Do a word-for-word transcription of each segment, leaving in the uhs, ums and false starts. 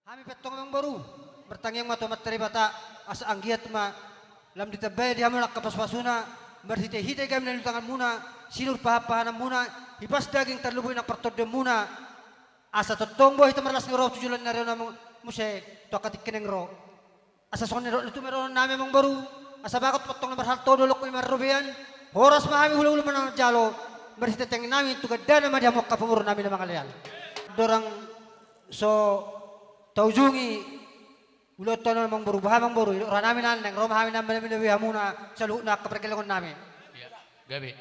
Hami pe antong, amangboru, martangiang ma tu Amanta Debata, asa anggiat ma lam ditambai di hamu angka pasupasuna, marhitehite gabe na niula tanganmuna, sinur pahanpahananmuna, hipas daging tarlumobi nang partondianmuna, asa tongtong boi hita marlas ni roha tu joloan ni ari on, amang, muse tu angka tingki na naeng ro. Asa songon na nidok ni tumeronon nami, amangboru, asa bagot ma antong na marhalto, dolok ma i marrobean, horas ma hami, hulahula ma na manjalo, marhite tangiang nami tu gandana ma di hamu angka pamoruon nami na mangalean. Andorang so taujungi ulaonta on, amangboru, boha, amangboru, didok roha nami, na naeng ro ma hami na manabi-nabi hamuna saluhutna angka pargellengon nami. Iya, gabe.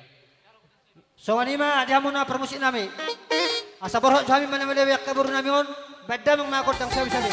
Songon i ma di hamuna parmusik nami. Asa borhat jo hami manabi-nabi angka boru nami on, bahen damang ma gondang sabi-sabi.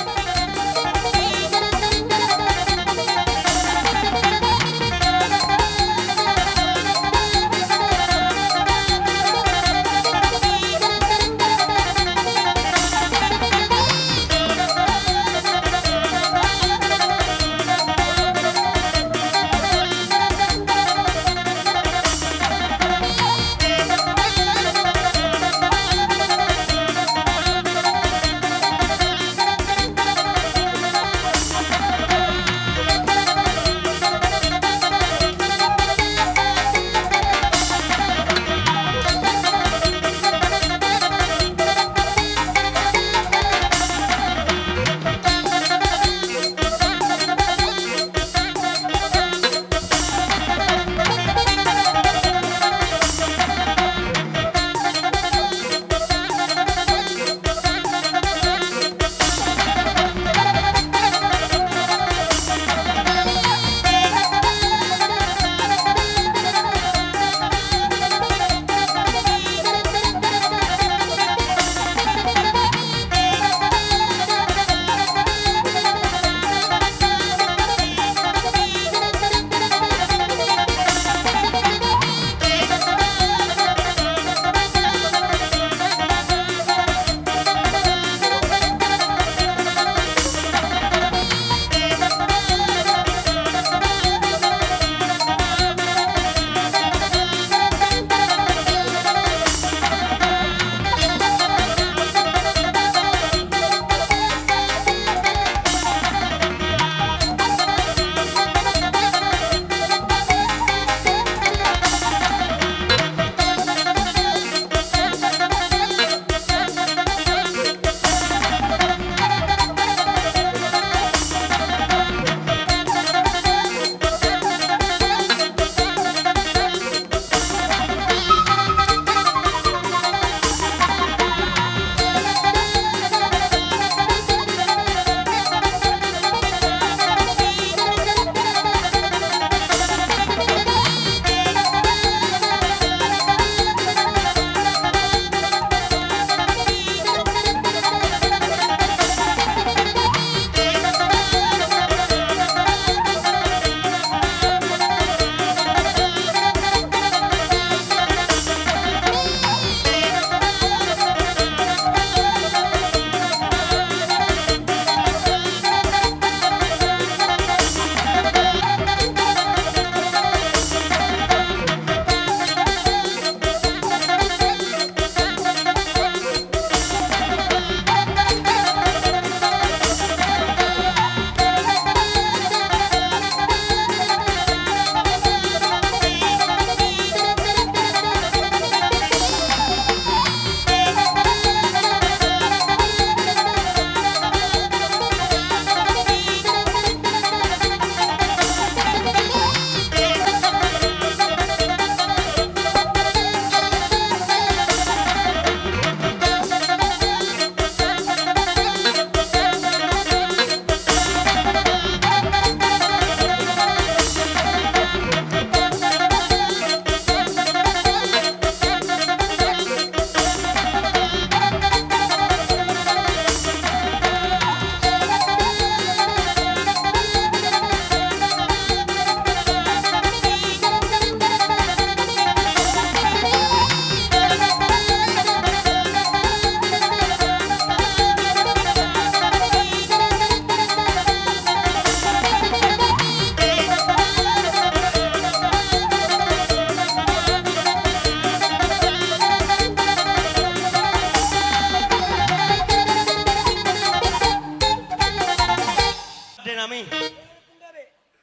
Hami.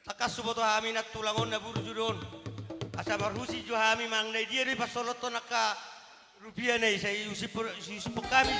Tangkas huboto hami na tulang on na burju do on. Asa marhusip jo hami manang na dia do i pasolhothon angka rupia na i, sai husip, husiphon hami.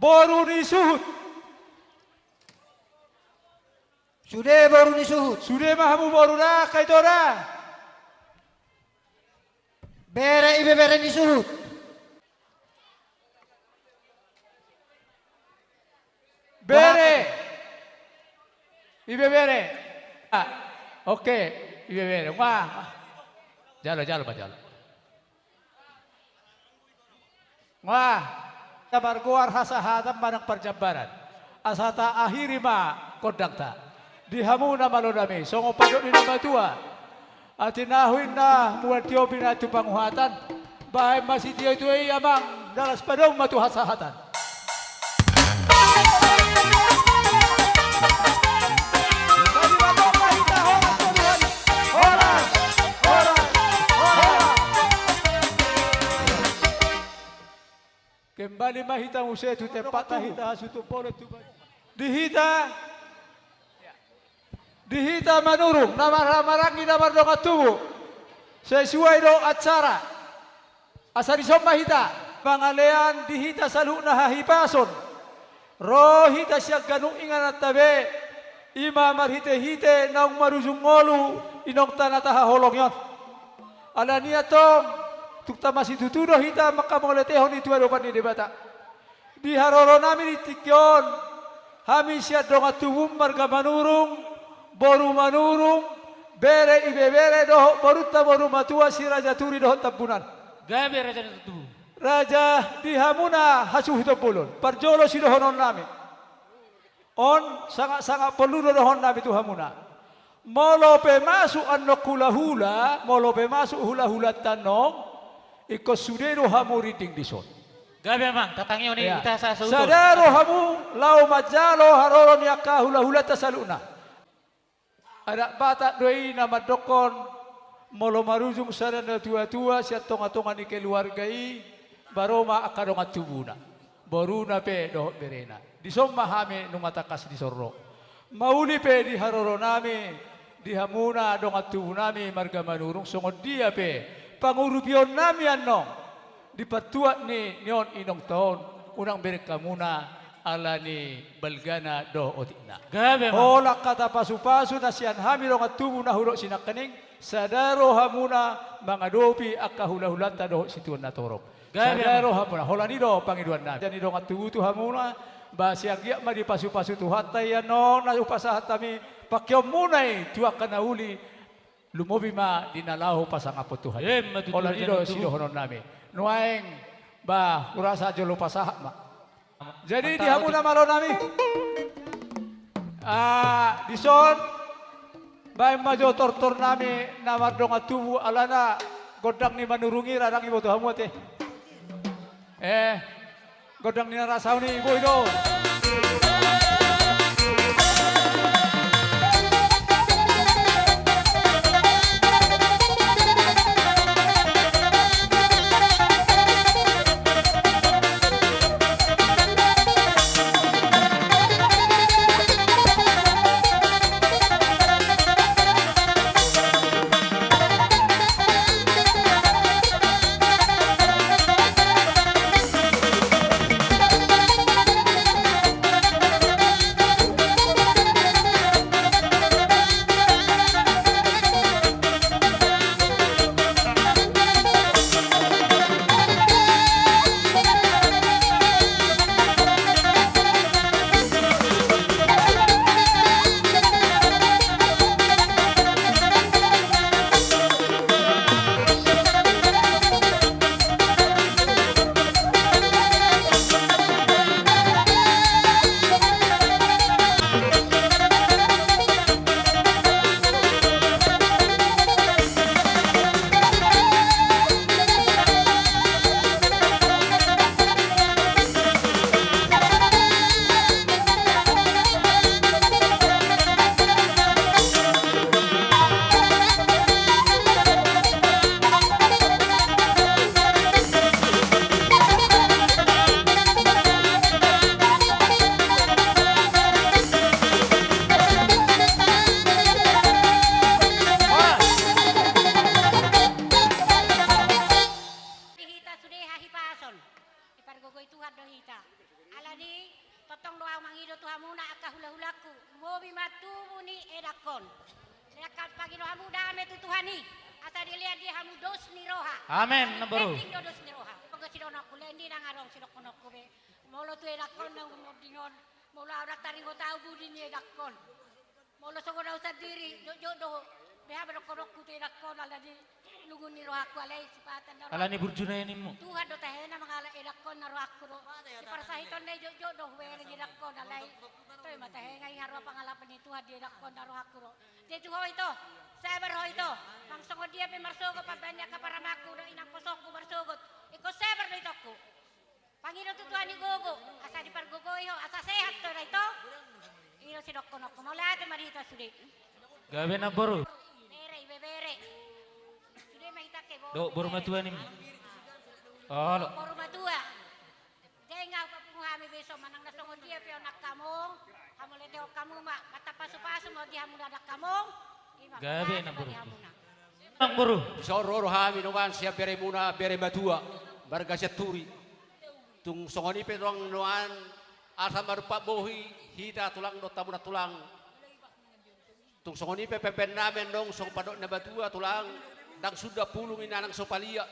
Boru ni suhut. Sude boru ni suhut. Sude ma hamu boru da, angka ito da. Bere, ibebere ni suhut. Bere. Ibebere. Ah, oke, ibebere. Wah. Jalo, jalo, ma jalo. Wah, na margoar hasahatan manang parjambaran. Asa taakhiri ma gondangta. Di hamu na malo nami, songon pandok ni na matua. Atik na hu inna mual tio bina tu panguhatan. Bahen ma sitio-tio i amang, na las padomu ma tu hasahatan. Kembali ma hita muse tu tempat hita hasutu boleh tu. Di hita, di hita Manurung, na marhahamaranggi na mardongan tubu. Sesuai do acara. Asa dison ma hita, pangalean di hita saluhutna hahipason. Ro hita sian ganup ingananta be, ima marhite-hite naung marujung ngolu inongta na tahaholongi on. Alani i antong, tung tamasitutu do hita mangkamauliatehon ni tua dopan ni Debata. Di haroronami di tingki on, hami sian dongan tubum marga Manurung, boru Manurung, bere ibebere dohot borunta boru matua si Raja Turi dohot Tambunan. Gabe Raja Tubu. Raja di hamuna hasuhuton bolon, parjolo sidohononnami. On sangap-sangap porlu do dohononnami tu hamuna. Molo pe masuk annon hulahula, molo pe masuk hulahulanta annon, ingkon sude do hamu rinding dison. Gabe amang, tatangihon i. Ia. Hita sasuhuton. Sada do hamu laho manjalo haroro ni angka hulahulanta saluhutna. Adat Batak do i na mandokkon, molo marujung sada na tua-tua sian tonga-tonga ni keluarga i, Baro ma angka dongan tubuna, boruna pe dohot berena. Dison ma hami nunga tangkas dison ro. Mauli pe di haroronami, di hamuna dongan tubunami marga Manurung, songon dia pe pangurupionnami annon di patuat ni, ni on inongta on, unang bereng hamuna ala ni balgana dohot otikna. Gabe ma. Holan hata pasupasu na sian hami dongan tubu na hudok sinangkaning, sada rohamuna mangadopi angka hulahulanta dohot situan na torop. Gabe ma. Sada rohamuna, holan i do pangidoannami. Jadi dongan tubu tu hamuna, ba sai anggiat ma dipasupasu Tuhanta i annon na hupasahat hami, pangkeonmuna i tu angka na uli, lumobi ma di na laho pasangaphon Tuhan. Emma tutu. Holan i do sidohononnami. Nuaeng, ba, hurasa jolo pasahat ma. Jadi di hamuna malonami. Ah, dison, baen ma jo tortornami na mardongan tubu alana gondang ni Manurung i ra ndang diboto hamu ate. Eh, gondang ni na ra saon i, boi do. Di hita sude hahipason. Dipargogoi Tuhan do hita. Alani, tongtong do ahu mangido tu hamuna angka hulahulangku, lumobi ma tubu ni edangkon. Lean hamu, pangido hamu dame tu Tuhan i, asa dilean di hamu dos ni roha. Amen, na boru. Penting do dos ni roha. Panggo sidohononku, lean di nang adong sidohononku be. Molo tu edangkon na umur dingon, molo ahu ndang taringot ahu budi ni edangkon. Molo songon ahu sandiri, jotjot do, beha ma dohononku tu edangkon, alani lungun ni rohangku alai sipata na rohangku. Alani burju na i ninmu. Tuhan do tahe na mangalap edangkon na rohangku do. Siparsahitonna i jotjot do hubereng edangkon alai. Toe ma tahe nga i haroa pangalapan ni Tuhan di edangkon na rohangku do. Jadi tu ho ito, sabar ho ito. Nang songon dia pe marsogot pambaen ni angka paramangku do inang posongku marsogot. Ingkon sabar do itongku. Pangido tu Tuhan i gogo, asa dipargogoi ho, asa sehat ho da ito. I do sidohononku, mauliate ma di hita sude. Gabe na boru. Bere, ibebere. Sude ma hita ke boru. Dohot boru matua ninmu. Olo. Boru matua. Jadi nga papungu hami beso manang na songon dia pe on angka among, hamu letehon hamu ma, mata pasupasu ma di hamu na angka among. Ima, gabe na boru. Di hamuna. Nang boru. Dison ro do hami nungan sian beremuna, bere matua, marga Sianturi. Tung songon i pe nang nuaeng asa marumpat bohi hita tulang dohot hamuna tulang. Tung songon i pe pambaennami annon songon pandok na matua tulang, ndang suda pulung inna nang so palia,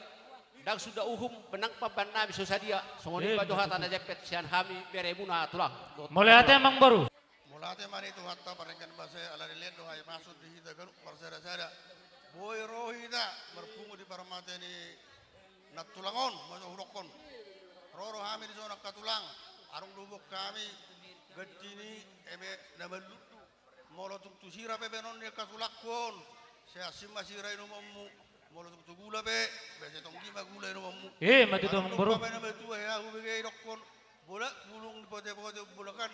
ndang suda uhum benang pambaennami so sadia. Songon i ma jo hata na jempek sian hami beremuna tulang. Mauliate amang boru. Mauliate ma di Tuhanta pardenggan basa i, ala ni lean do hahipason di hita ganup marsadasada. Boi ro hita marpungu di parmata ni nantulang on, molo hudokkon. Ro do hami dison angka tulang, adong do huboan hami ganti ni eme na marlundu. Molo tung tu sira pe baenon ni angka tulangku on, sai asing ma sira inomonmu. Molo tung tu gula pe, basa tonggi ma gula inomonmu. Eh, ima tutu amang boru. Adong do umpama na matua, hea hubege idokkon. Bola, bulung dipotepote, bola kan,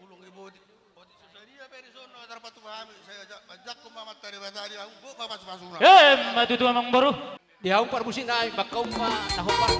bulung dibotik. Otik so sadia pe dison na tarpatupa hami, sai aja, ajakku ma mata Debata di hamu, bot ma pasupasuna. Eh, ima tutu amang boru. Di hamu parmusik nai, mangkaum ma na hombar.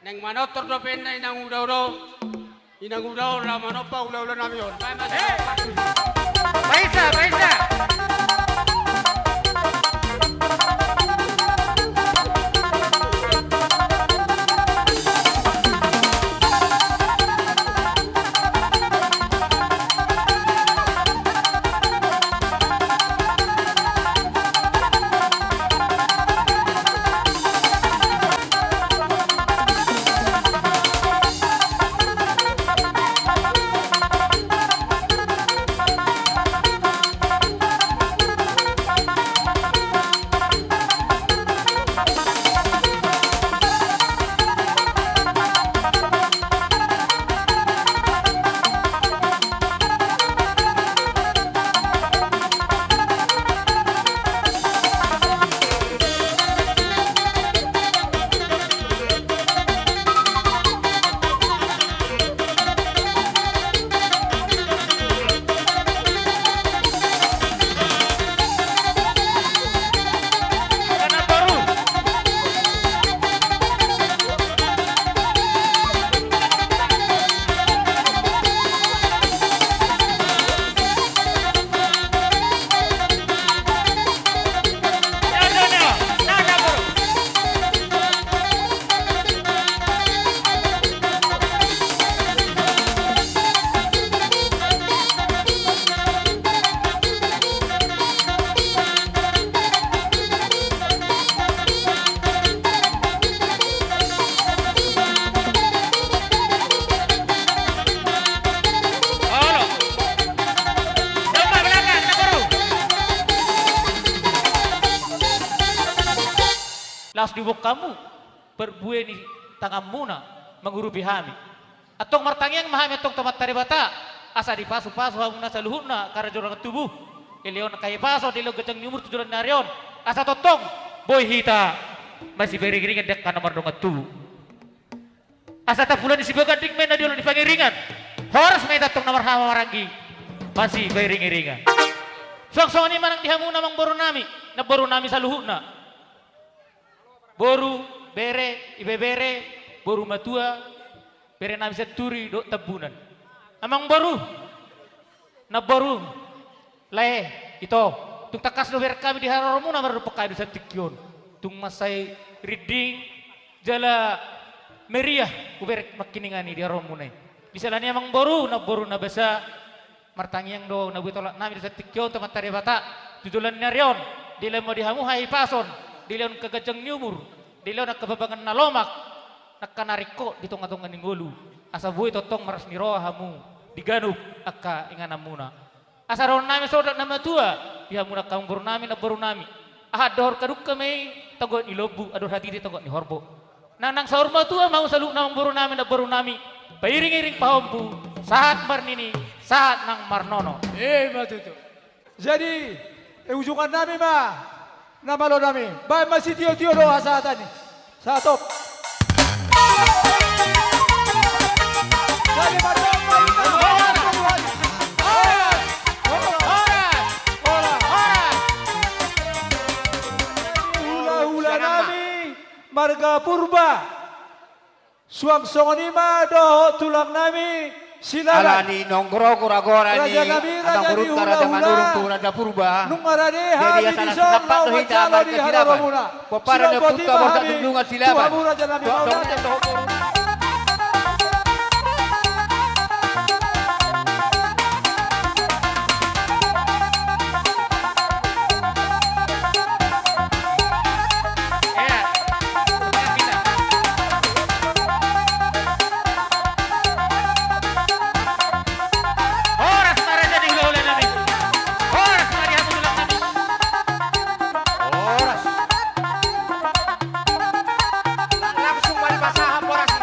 Naeng manortor dope inna inang uda on. Inang uda on laho manompa ulaula nami on. Baen ma. Baen ma. Baen ma. Laos diboan hamu parbue ni tanganmuna mangurupi hami. Antong martangiang ma hami antong tu Amanta Debata, asa dipasupasu hamuna saluhutna karajorang tubu. Dilehon angka hipason, dilehon ganjang ni umur tu joloan ni ari on. Asa tongtong boi hita masipairingiringan di angka na mardongan tubu. Asa tapulani sibaganding ma na di olo ni pangiringan. Horas ma hita antong na marhaha maranggi masipairingiringan. Suang songon i ma nang di hamuna amangborunami, namborunami saluhutna. Boru, bere, ibebere, boru matua, berenami Sianturi dohot Tambunan. Amangboru, namboru, lae, ito, tung tangkas do hubereng hami di haroromuna mardompok hami di son tingki on. Tung mansai rinding jala meriah hubereng nangkiningan i di haroromuna i. Di siala ni i amangboru, namboru na basa, martangiang do na boi tolapnami di son tingki on tu Amanta Debata, tu joloan ni ari on, dilehon ma di hamu hahipason, dilehon angka ganjang ni umur, dilehon angka babangan na lomak, angka na ringkot di tongatonga ni ngolu, asa boi tongtong marlas ni roha hamu di ganup angka ingananmuna. Asa dohononnami songon na matua di hamuna angka amangborunami, namborunami. Aha dohor hadungka ma i tonggot ni lombu, andor hatiti tonggot ni horbo. Nang, nang saur matua ma hamu saluhutna amangborunami, namborunami, pairingiring pahompu, sahat marnini, sahat nang marnono. Ima tutu. Jadi, eh, ujungannami ma, na malonami. Baen ma sitiotio do hasahatan i. Sahat on. Jadi, marnompa hita. Horas! Horas! Horas! Horas! Hulahulanami, marga Purba. Suang songon i ma dohot tulangnami Silaban. Ala ni nunga ro goragora ni amangborunta Raja Manurung tu Raja Purba. Nunga rade hami di son laho manjalo di haroromuna. Pomparan ni ompunta Borsak Junjungan Silaban. Horas ma raja ni hulahulanami. Horas ma di hamu tulangnami. Horas. Langsung ma dipasahat horas.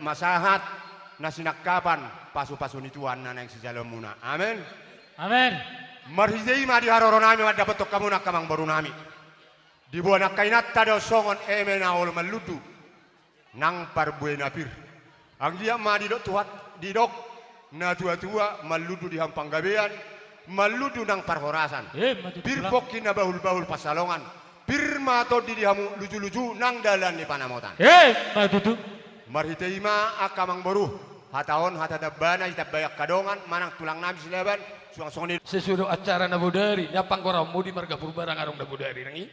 Masahat na sinangkapan pasupasu ni Tuhan na naeng sijaloonmuna. Amen. Amen. Marhite i ma di haroronami mandapothon hamuna angka amangborunami. Diboan angka inanta do songon eme na olo manlundu nang parbue na pir. Anggiat ma didok Tuhan, didok natuatua, manlundu di hamu panggabean, manlundu nang parhorasan. Emma tutu. Pir pongki na bahulbahul pansalongan. Pir ma tondi di hamu lujuluju nang dalan ni panamotan. Emma tutu. Marhite i ma angka amangboru, hata on hata tambana ditambai angka dongan manang tulangnami Silaban, suang songon i. Sesuai do acara na bodari, na panggoraonmu di marga Purba nang adong na bodari nang i.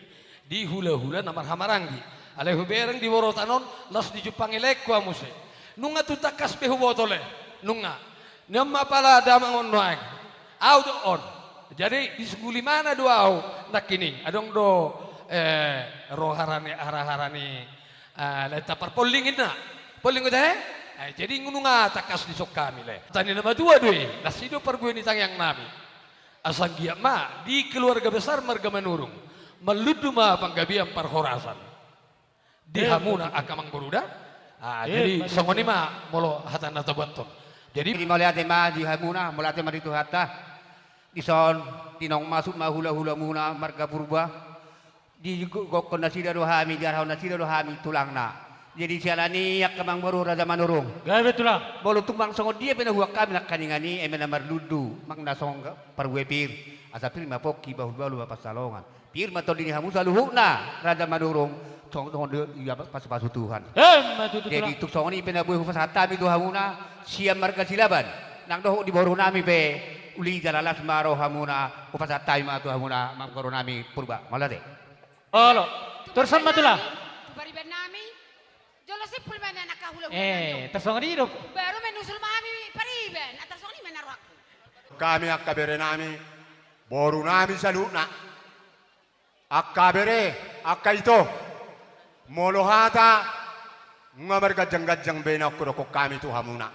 Di hulahula na marhahamaranggi. Alai hubereng di borotan on, laos dijumpangi laengku ahu muse. Nunga tung tangkas be huboto le. Nunga. Nion ma pala damang on nuaeng. Ahu do on. Jadi disungguli ma na do ahu nangkining. Adong do, eh, roha rani, hara-hara ni, eh, lae ta parpolling inna. Polling do tahe? Eh, jadi nunga tangkas dison hami le. Tani na matua do i, nasi do parbue ni tangiangnami. Asa anggiat ma di keluarga besar marga Manurung, manlundu ma panggabean parhorasan di hamuna angka amangboru da. Ah, jadi songon i ma molo hata na tabuathon. Jadi mauliate ma di hamuna, mauliate ma di Tuhanta. Dison, di naung masuk ma hulahulamuna marga Purba. Digokkon nasida do hami, diarahon nasida do hami tulangna. Jadi siala ni i angka amangboru Raja Manurung. Gabe tulang. Molo tung manang songon dia pe na huboan hami nangkaningan i, eme na marlundu, manang na songon parbue pir. Asa pir ma pongki, bahulbahul ma pansalongan. Pir ma tondi ni hamu saluhutna Raja Manurung. Songon, songon dia pasupasu Tuhan. Emma tutu tulang. Jadi tung songon i pe na boi hupasahat hami tu hamuna sian marga Silaban. Nang dohot di borunami pe uli jala las ma rohamuna, hupasahat hami ma tu hamuna amangborunami Purba. Mauliate. Olo. Torus ma tulang. Tu pariban nami. Jolo simpul ma na angka hulahula. Eh, tarsongon i do. Baru menusul ma hami pariban, ah, tarsongon i ma na rohangku. Hami angka berenami, borunami saluhutna. Angka bere, angka ito. Molo hata, nunga marganjangganjang be na hudok hami tu hamuna.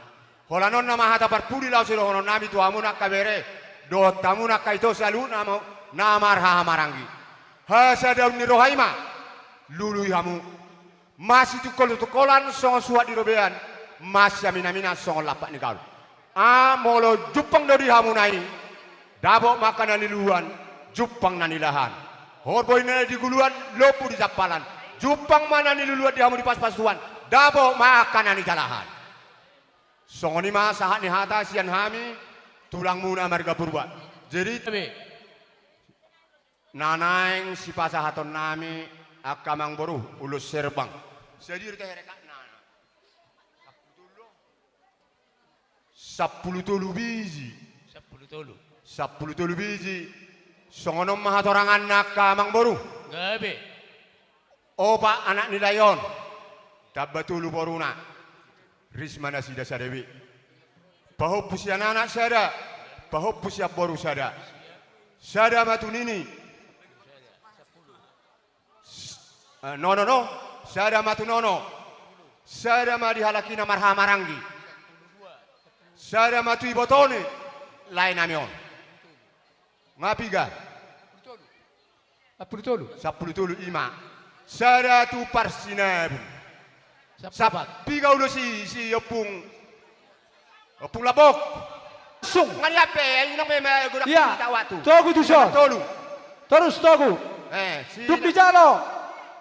Holan on nama hata parpudi laho sidohononnami tu hamuna angka bere, dohot hamuna angka ito saluhutna na marhahamaranggi. Hasadaon ni roha i ma, lului hamu. Masitungkoltungkolan songon suhat di robean, masiaminaminan songon lampak ni gaol. Ah, molo jumpang do di hamuna i, dapot ma angka na niluluan, jumpang na nilahan. Horbo i na niguluan, lombu di jampalan. Jumpang ma na niluluan di hamu dipasupasu Tuhan, dapot ma angka na nijalahan. Songon i ma sahat ni hata sian hami tulangmuna marga Purba. Jadi, na naeng sipasahatonnami angka amangboru, ulos serbang. Sadiri tahe rekatna. Sampulu tolu biji. Sampulu tolu. Sampulu tolu biji. Songon on ma hatoranganna angka amangboru. Gabe. Opat anak ni lae on. Tamba tolu boruna. Ris ma nasida sada be. Pahompu sian anak sada. Pahompu sian boru sada. Sada ma tu nini. Eh, nono, no. Sada ma tu nono. Sada ma di halak i na marhahamaranggi. Sada ma tu ibotoni. Laenami on. Nga piga? Sampulu tolu. Sampulu tolu, i ma. Sada tu parsinabung. Sampulu opat. Sapiga ulos i si ompung. Ompung Lambok. Sung. Nga nian pe, inang pe ma godang. Ia. Togu tuson. Tolu. Torus togu. Eh, si. Dung dijalo.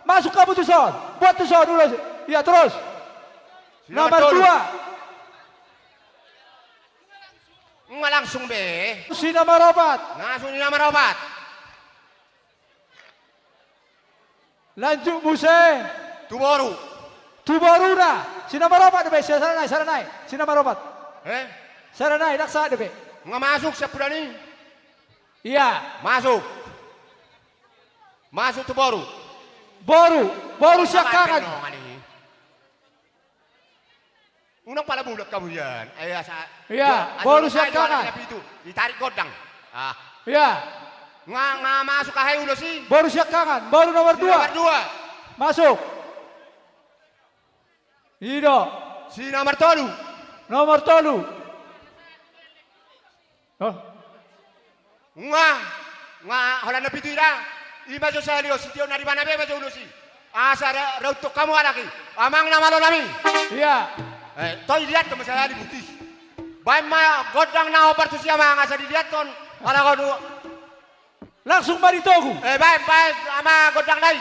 Masuk hamu tuson. Buat tuson ulos. Ia, torus. Nomor dua. Nga langsung be. Si nomor opat. Langsung si nomor opat. Lanjut muse. Tu boru. Tu boruna. Si nomor opat dope, sada nai, sada nai. Si nomor opat. Eh? Sada nai, ndang sahat dope. Nga masuk sapudan i. Ia. Masuk. Masuk tu boru. Boru, boru siangkangan. Unang pala mulak hamu ian. Ai asa. Ia, boru siangkangan. Ditarik gondang. Ah. Ia. Nga, nga masuk aha i ulos i? Boru siangkangan, boru nomor dua. Nomor dua. Masuk. I do. Si nomor tolu. Nomor tolu. Oh. Nga, nga holan na pitu i da. I ma jo sahali on, sitiop na ribana be ma jo ulos i. Asa ra, rauthon hamu halak i. Amang na malonami. Ia. Eh, to idiathon ma sahali buti. Baen ma gondang na hombar tusi, amang, asa diidiathon. Ala kau du- Langsung ma ditogu. Eh, baen, baen, amang, gondang nai.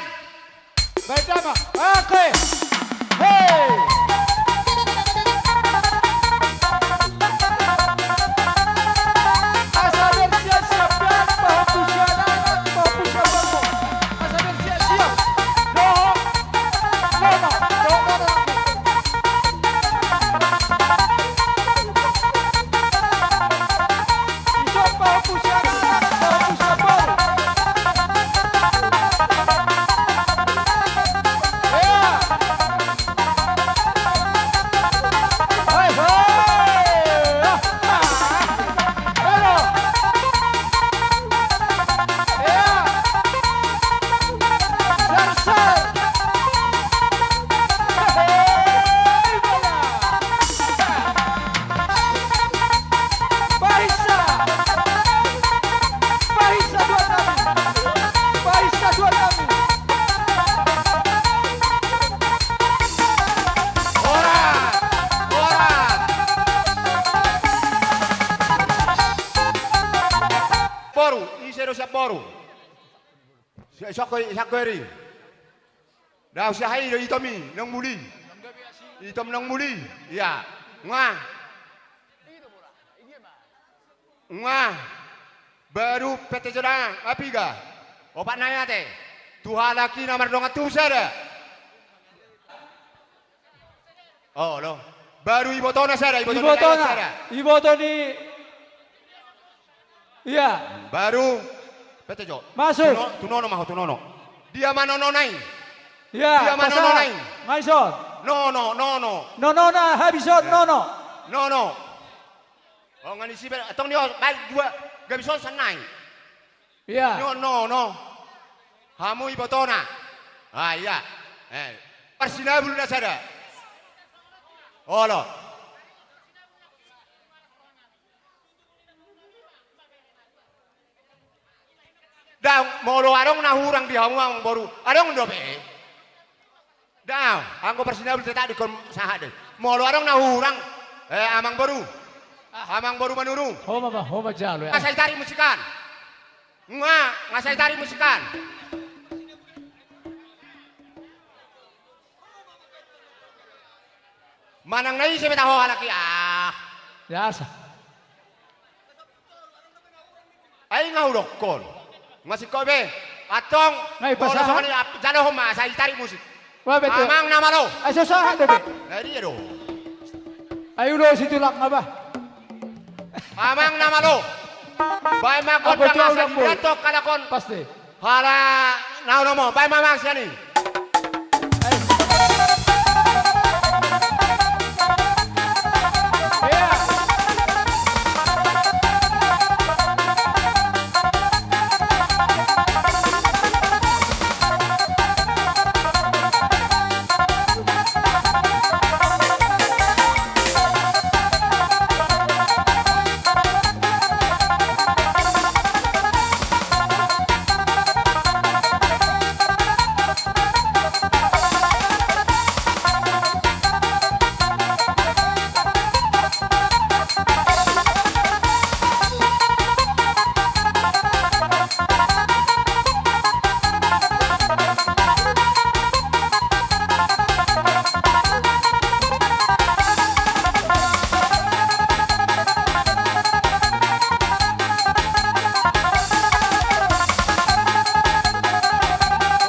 Baen damang. Oke. Hei. Asa bersiap-siap, pahompu sian anak, pahompu sian boru. Asa bersiap-siap. Dohot. Dohot. Dohot. Horas! Horas! Boru, ise do siap boru? Si-, sokko, sokko eri. Dao siahai do itom i, naung muli. Itom naung muli. Ia. Nga. Nga. Baru P T J na, apiga. Opat nai ate. Tu halak i na mardongan tubu sada. Olo. Baru ibotona sada, ibotona. Ibotona. Ibotona. Ia. Baru P T J. Masuk. Tu no-, tu nono ma ho, tu nono. Dia ma nono nai? Ia, dia ma nono nai? Nga ison. Nono, nono. Nono na habis on, eh, nono. Nono. Oh, nga ni si be-, tong ni ho, baik dua, gabe ison san nai. Ia. Nono, nono. Hamu ibotona. Ah, ia. Eh, parsinabul na sada. Olo. Ndang, molo adong na hurang di hamu amang boru, adong dope. Ndang, anggo parsinabul tetap dingkon sahat do i. Molo adong na hurang, eh, amang boru. Ah. Amang boru Manurung. Ho ma, ho ma jalo, ya. Nga sai tarik musik an. Nga, nga sai tarik musik an. Manang na ise pe taho halak i, ah. Biasa. Ai nga hudokkon. Nga singkop be. Antong. Nga i pasahat. Molo songon i, ap-, jalo ho ma, sai tarik musik. Wah, betul. Amang na malo. Ai so sahat dope. Ai dia do. Ai ulos i tulang, apa? Amang na malo. Baen ma gondang, asa diidathon halak on. Pasti. Hala na olo mo, baen ma amang sian i.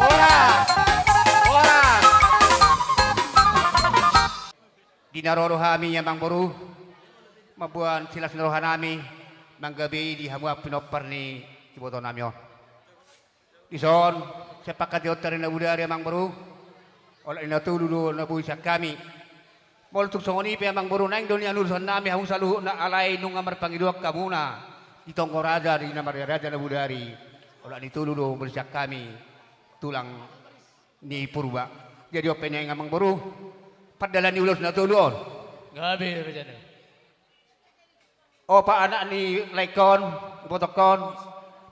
Horas! Horas! Di na ro do hami, amang boru, mamboan silas ni roha nami manggabei di hamu pinompar ni iboto nami on. Dison, sian pangkataion ta di na bodari, amang boru, olat ni na tolu do na boi sian hami. Molo tung songon i pe, amang boru, naeng do nian urusan nami hamu saluhutna, alai nunga marpangidoan hamuna di tonggo raja, di na marraja na bodari. Olat ni tolu do molo sian hami, tulang ni Purba. Jadi on pe nian, amang boru, pardalani ulos na tolu on. Gabe, raja nami. Opat anak ni laengkon, ibotongkon,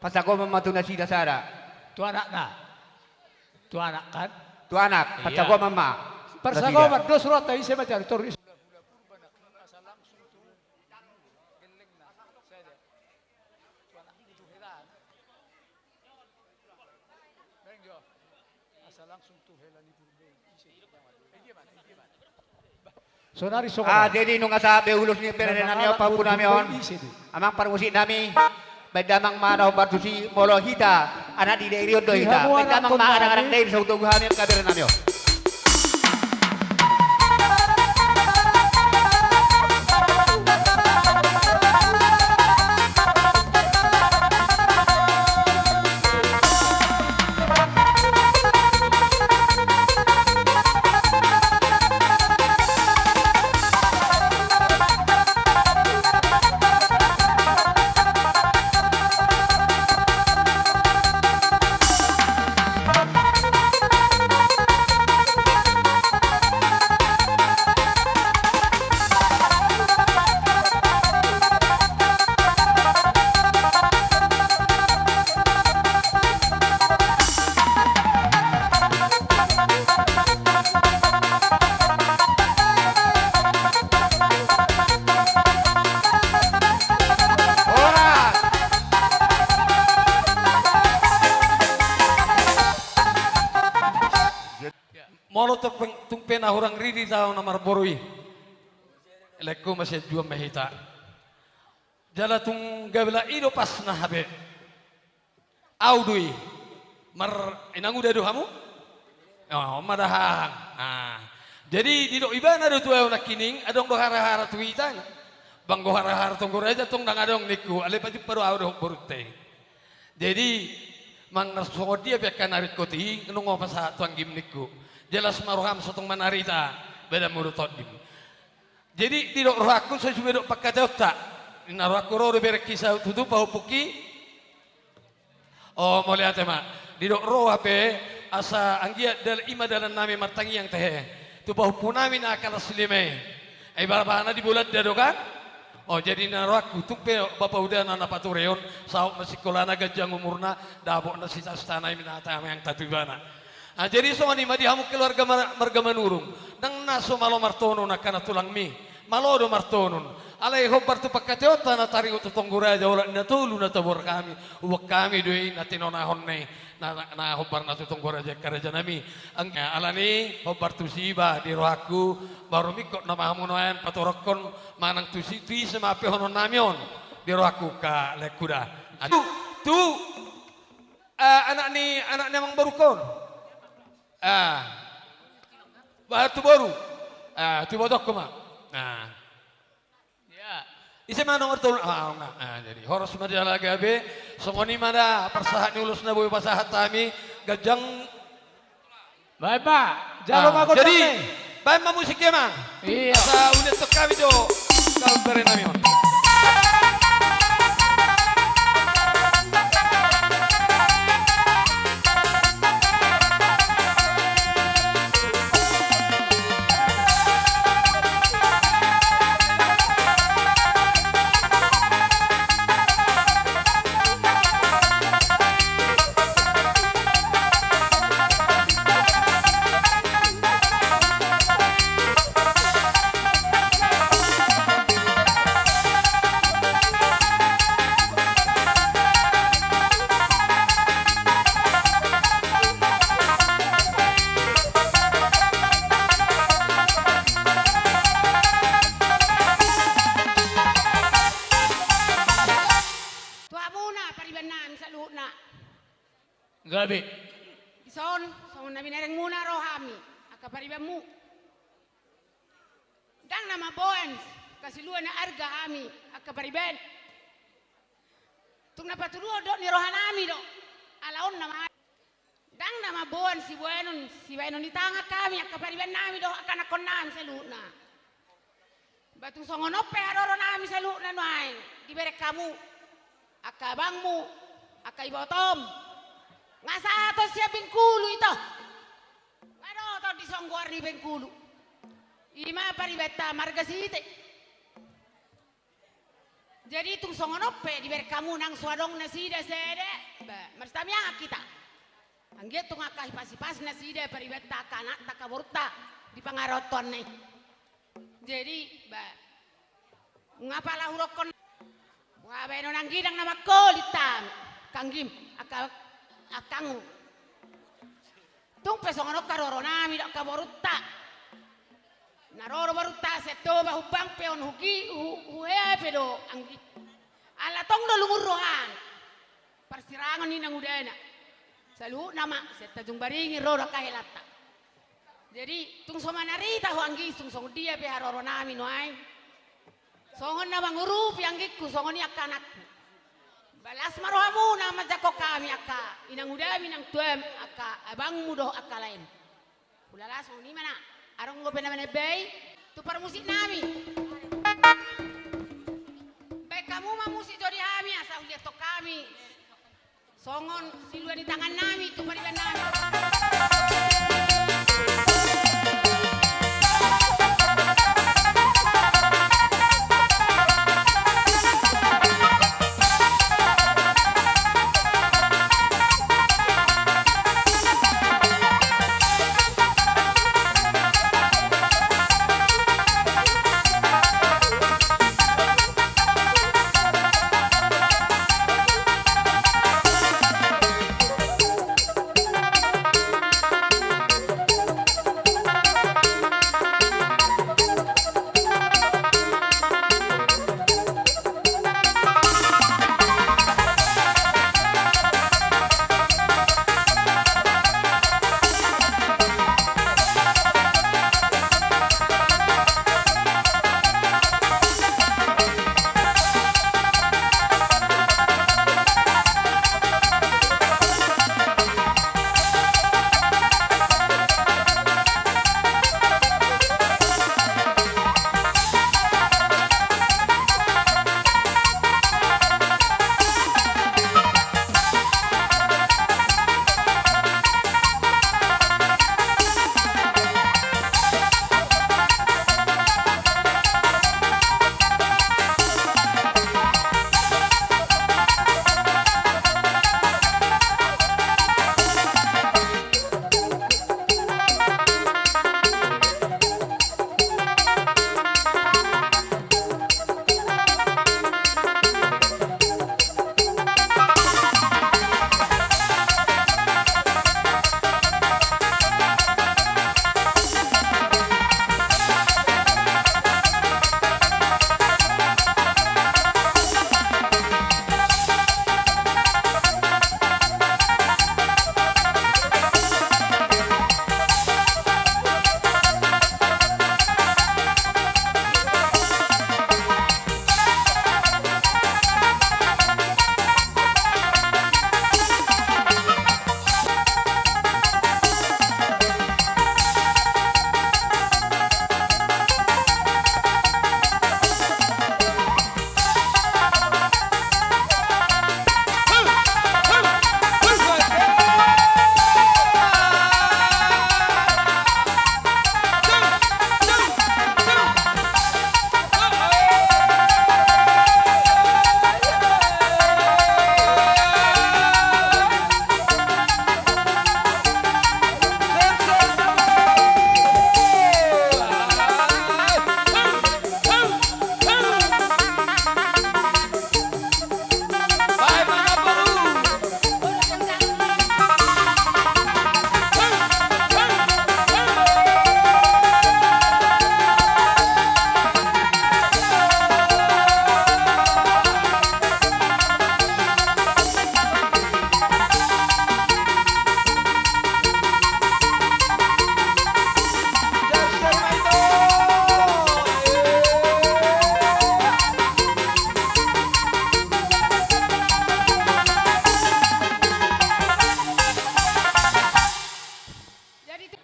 pansagoman ma tu nasida sada. Tu anakna. Tu anak, kan? Tu anak, iya, pansagoman ma. Pansagoman, dos rohanta, ise ma jalo, tor ise. Gellengna, sada. Tuan, tutu hela. Bereng jo. Asa langsung tu hela ni purbe. Ise, dia mana, dia mana. Sonari so. Ah, jadi nunga sahat be ulos ni bere nami on, pahompu nami on. Amang parmusik nami. Baen damang ma na hombar tusi molo hita anak di Dairi on do hita. Baen damang ma anak-anak Dairi, so hutogu hami angka bere nami on. Molo tung pe, tung pe na hurang riri taon na marboru i, lehon ma sian juang ma hita. Jala tung gabe la i do pasna hape. Au do i. Mar inanguda do hamu? Oh, on ma dahahang. Ah. Jadi didok ibana do tu au nangkining, adong do hara-hara tu hita. Banggo hara-hara Tonggo Raja tong ndang adong ningku, alai pajumpang do au dohot borunta i. Jadi manang songon dia pe angka na ringkot i, nunga hupasahat tu anggim ningku. Jelas ma roham so tung manarita, badanmu do tondim. Jadi didok rohangku, so sude didok pangkataionta. Ninna rohangku ro do berengki saut tutu pahompungki. O, mauliate ma. Didok ro hape asa anggiat dal-, i ma dalan nami martangiang tehe tu pahompu nami na kalas lima i. Ai bapana di Bolanda do kan? O, jadi ninna rohangku tung pe bapa udana na pature on, saut ma sikolana, ganjang umurna, dapot nasida istana i, na tangiangta tu ibana. Ah, jadi songon i ma di hamu keluarga mar-, marga Manurung. Ndang na so malo martonun angka na tulangmi. Malo do martonun. Alai hombar tu pangkataionta na taringot tu Tonggo Raja, olat na tolu na taboan hami. Uang hami do i na tinonahon na i. Na, na, na hombar na tu Tonggo Raja angka raja nami. Ang-, alani hombar tusi iba di rohangku. Baru mingkot nama hamu nuaeng patorangkon manang tusi, tu ise ma ampehonon nami on. Di rohangku angka lehonku da. Tu, tu, ah, anak ni, anak ni amangborungkon. Ah. Bahen tu boru. Ah, tu ibotongku ma. Ah. Ya. Ise ma nomor tolu? Ah, ah, ah, jadi horas ma di ala gabe. Songon i ma da parsahat ni ulos na boi pasahat hami. Ganjang. Baen ma. Jalo ma gondang ni. Baen ma musik i, Amang. Iya. Asa uliathon hami do. Kau bere nami on. Tu hamuna pariban nami saluhutna. Gabe. Dison, songon na binerengmuna ro hami, angka paribanmu. Ndang na mamboan, hasiluan na arga hami, angka pariban. Tung na patuduhon dohot ni roha nami do. Ala on nama. Ndang na mamboan siboanon, sibaenon ni tangan hami, angka pariban nami dohot angka anakkon nami saluhutna. Ba tung songon on pe haroro nami saluhutna nuaeng, dibereng hamu, angka abangmu, angka ibotom. Nga sahat on sian Bengkulu ito. Nga dohot on dison goar ni Bengkulu. I ma paribanta marga Site. Jadi tung songon on pe dibereng hamu nang so adong nasida sada, ba, marsitangiangan hita. Anggiat tung angka hipas-hipas nasida paribanta, angka anakta, angka borunta di pangarantoan na i. Jadi, ba, Nga pala hurokkon. Nga baenon anggi ndang na mangkolit hami. Kanggim, angka, angkang. Tung pe songon on haroronami dohot angka borunta. Na ro do borunta sian Toba, humbang pe on, hugi, hu-, huhea pe do anggi. Ala tong do lungun rohana. Parsirangon ni nangudana. Saluhutna ma, sian Tanjung Baringin ro do angka helanta. Jadi, tung so manarita ho anggi, tung songon dia pe haroronami nuaeng. Songon na mangurupi anggingku, songon i angka anakku. Balas ma rohamuna manjangkon hami angka inangudami, inangtuam, angka abangmu dohot angka laem. Hulala songon i ma na. Adong dope na manebai tu parmusiknami. Baen hamu ma musik jo di hami asa huliathon hami. Songon silua ni tangannami tu paribanami.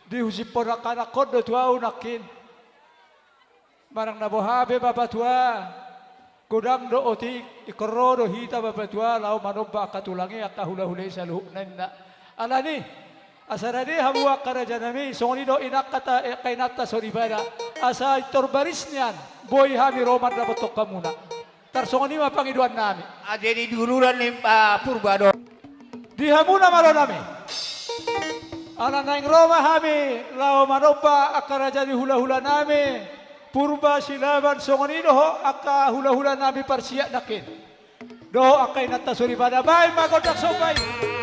Dihujiphon angka anakhon do tu ahu nangkin. Manang na boha pe bapa tua, godang do otik, ingkon ro do hita bapa tua laho manomba angka tulang i, angka hulahula i saluhutna, ninna. Alani, asa rade hamu angka rajanami, songon i do inangka ta, eh, angka inanta soripada. Asa pintor baris nian boi hami ro mandapothon hamuna. Tarsongon i ma pangidoannami. Ah, jadi di ururan ni, ah, Purba do. Di hamuna ma ro nami. Ala naeng ro ma hami laho manomba angka raja ni hulahulanami. Purba Silaban, songon i dohot angka hulahula nami parsiat nangkin. Dohot angka inanta soripada, baen ma gondang somba i.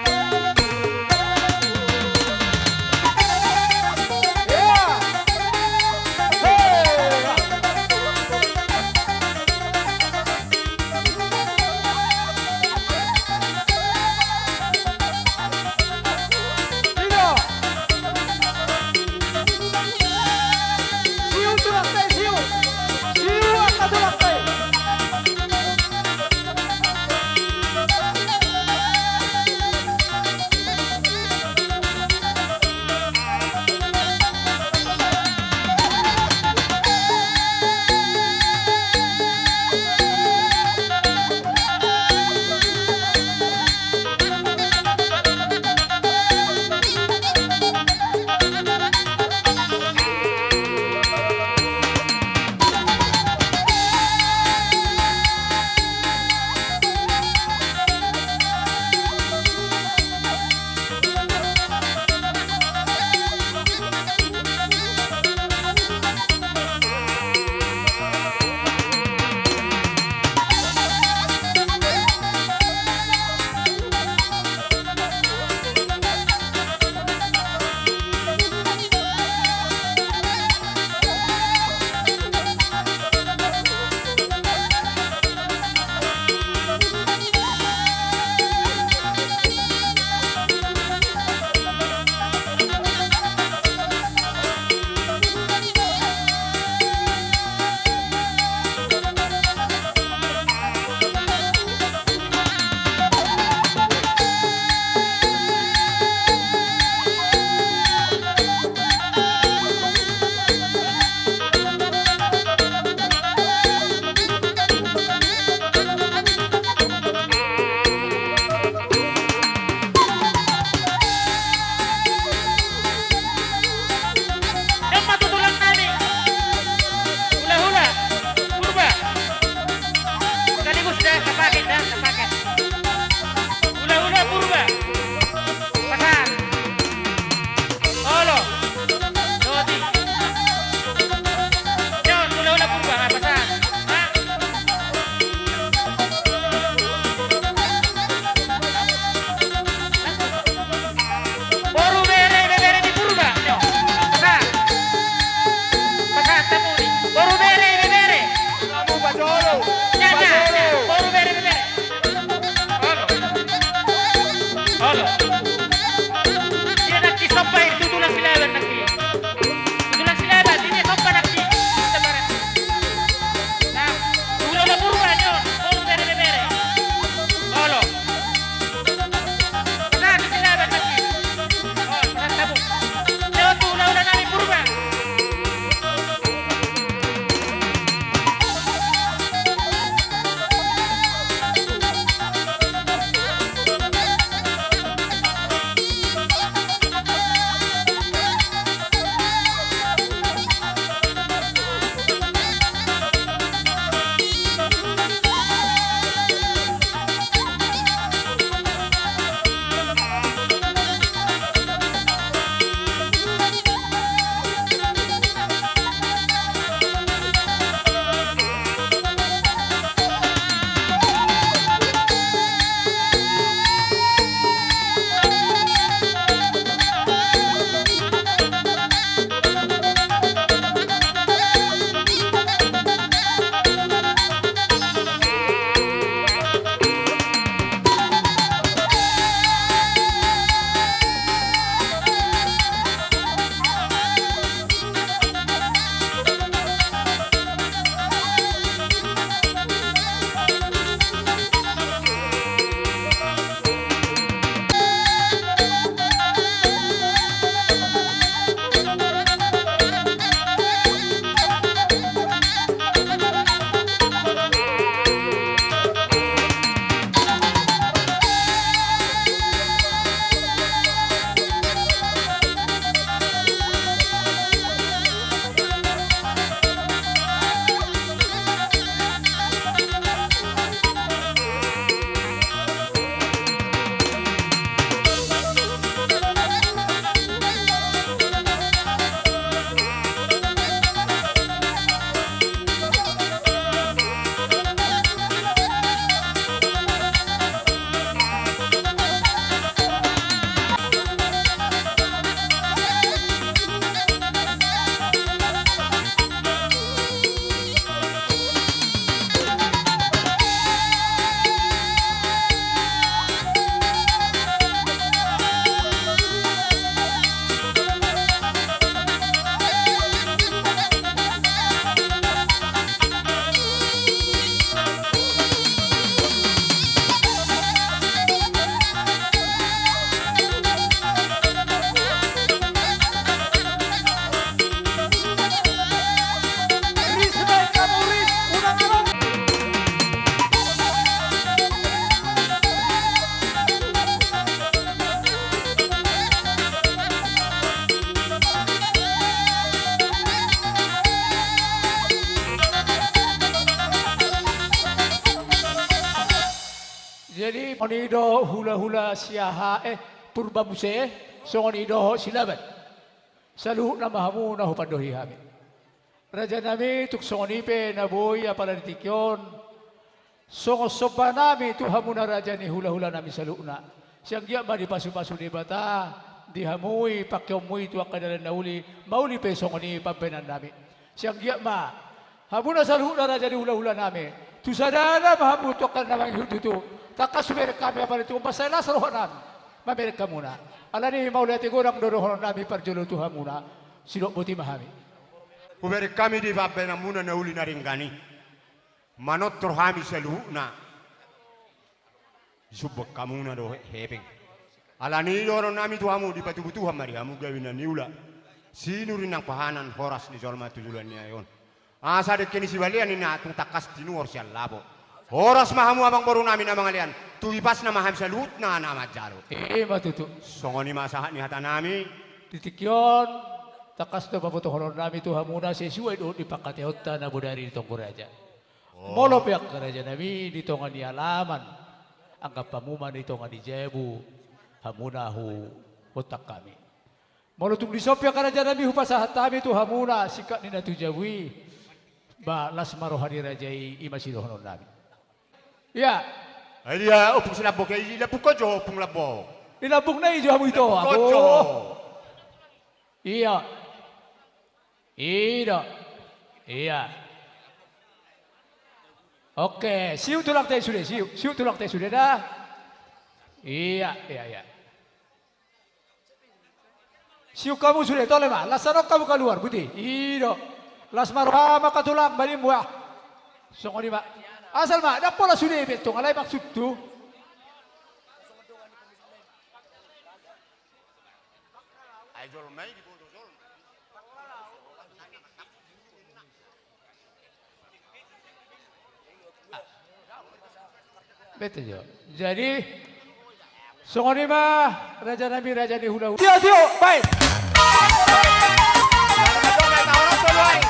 Jadi, songon i do hula-hula Siahaan, eh, Purba muse, songon i dohot Silaban. Saluhutna ma hamu na hupandohi hami. Rajanami, tung songon i pe na boi apala di tingki on, songon sombanami tu hamuna raja ni hula-hulanami saluhutna. Sai anggiat ma dipasu-pasu Debata di hamu i, pangkeonmu i tu angka dalan na uli, mauli pe songon i pambahenannami. Sai anggiat ma hamuna saluhutna raja ni hula-hulanami, tu sadana ma hamu tu angka na mangihut tutu, tangkas hubereng hami apala di tingki on, mansai las rohanami mamereng hamuna. Alani i mauliate godang do dohononnami parjolo tu hamuna, sidok boti ma hami. Hubereng hami di pambahenanmuna na uli na denggan i, manortor hami saluhutna, disumbang hamuna do he-, hepeng. Alani i dohononnami tu hamu, dipatubu Tuhan ma di hamu gabe na niula, sinurunan pahanan, horas ni jolma tu joloan ni ari on. Asa dengke ni sibalian ninna, tung tangkas tinuhor sian lapo. Horas ma hamu amangborunami na mangalean, tu ipasna ma hami saluhutna na manjalo. I ma tutu. Songon i ma sahat ni hatanami. Di tingki on, tangkas do pabotohononnami tu hamuna sesuai dohot di pangkataionta na bodari di Tonggo Raja. Oh. Molo pe angka rajanami di tonga ni alaman, anggap hamu ma di tonga ni jabu, hamuna huhontak hami. Molo tung dison pe angka rajanami hupasahat hami tu hamuna singkat ni na tu jabu i, ba las ma roha ni raja i, i ma sidohononnami. Ia. Ai dia, ompung si Lambok, i Lambok ho jo, ompung Lambok. I Lambok na i jo hamu ito, Lambok ho jo. Ia. I do. Ia. Oke, siu tulangta i sude, siu, siu tulangta i sude da. Ia, ia, ia. Siu hamu sude, tole ma, las annon hamu kaluar, boti. I do. Las ma roham angka tulang, balinmu ah. Songon i ma. Asal ma, ndang pola sude be tong, alai maksud tu. Ai jolma i diboto jolma. Bete jo. Jadi, songon i ma, rajanami, raja ni hula-hula. Tio, tio, baik. Horas, horas, horas.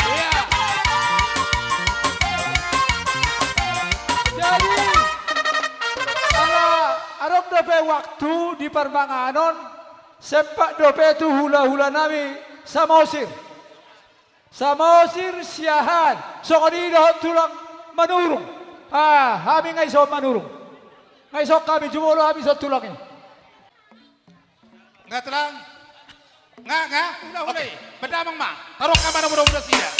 Ia. Jadi, ala adong dope waktu di parmanganon, sempat dope tu hula-hulanami Samosir. Samosir Siahaan, songon i dohot tulang Manurung. Ah, hami nga dison Manurung. Nga dison hami, jumolo hami dison tulang i. Nga tulang. Nga, nga, hula-hula i. Oke. Badamang ma. Taruhon ma na mudah-mudah sia.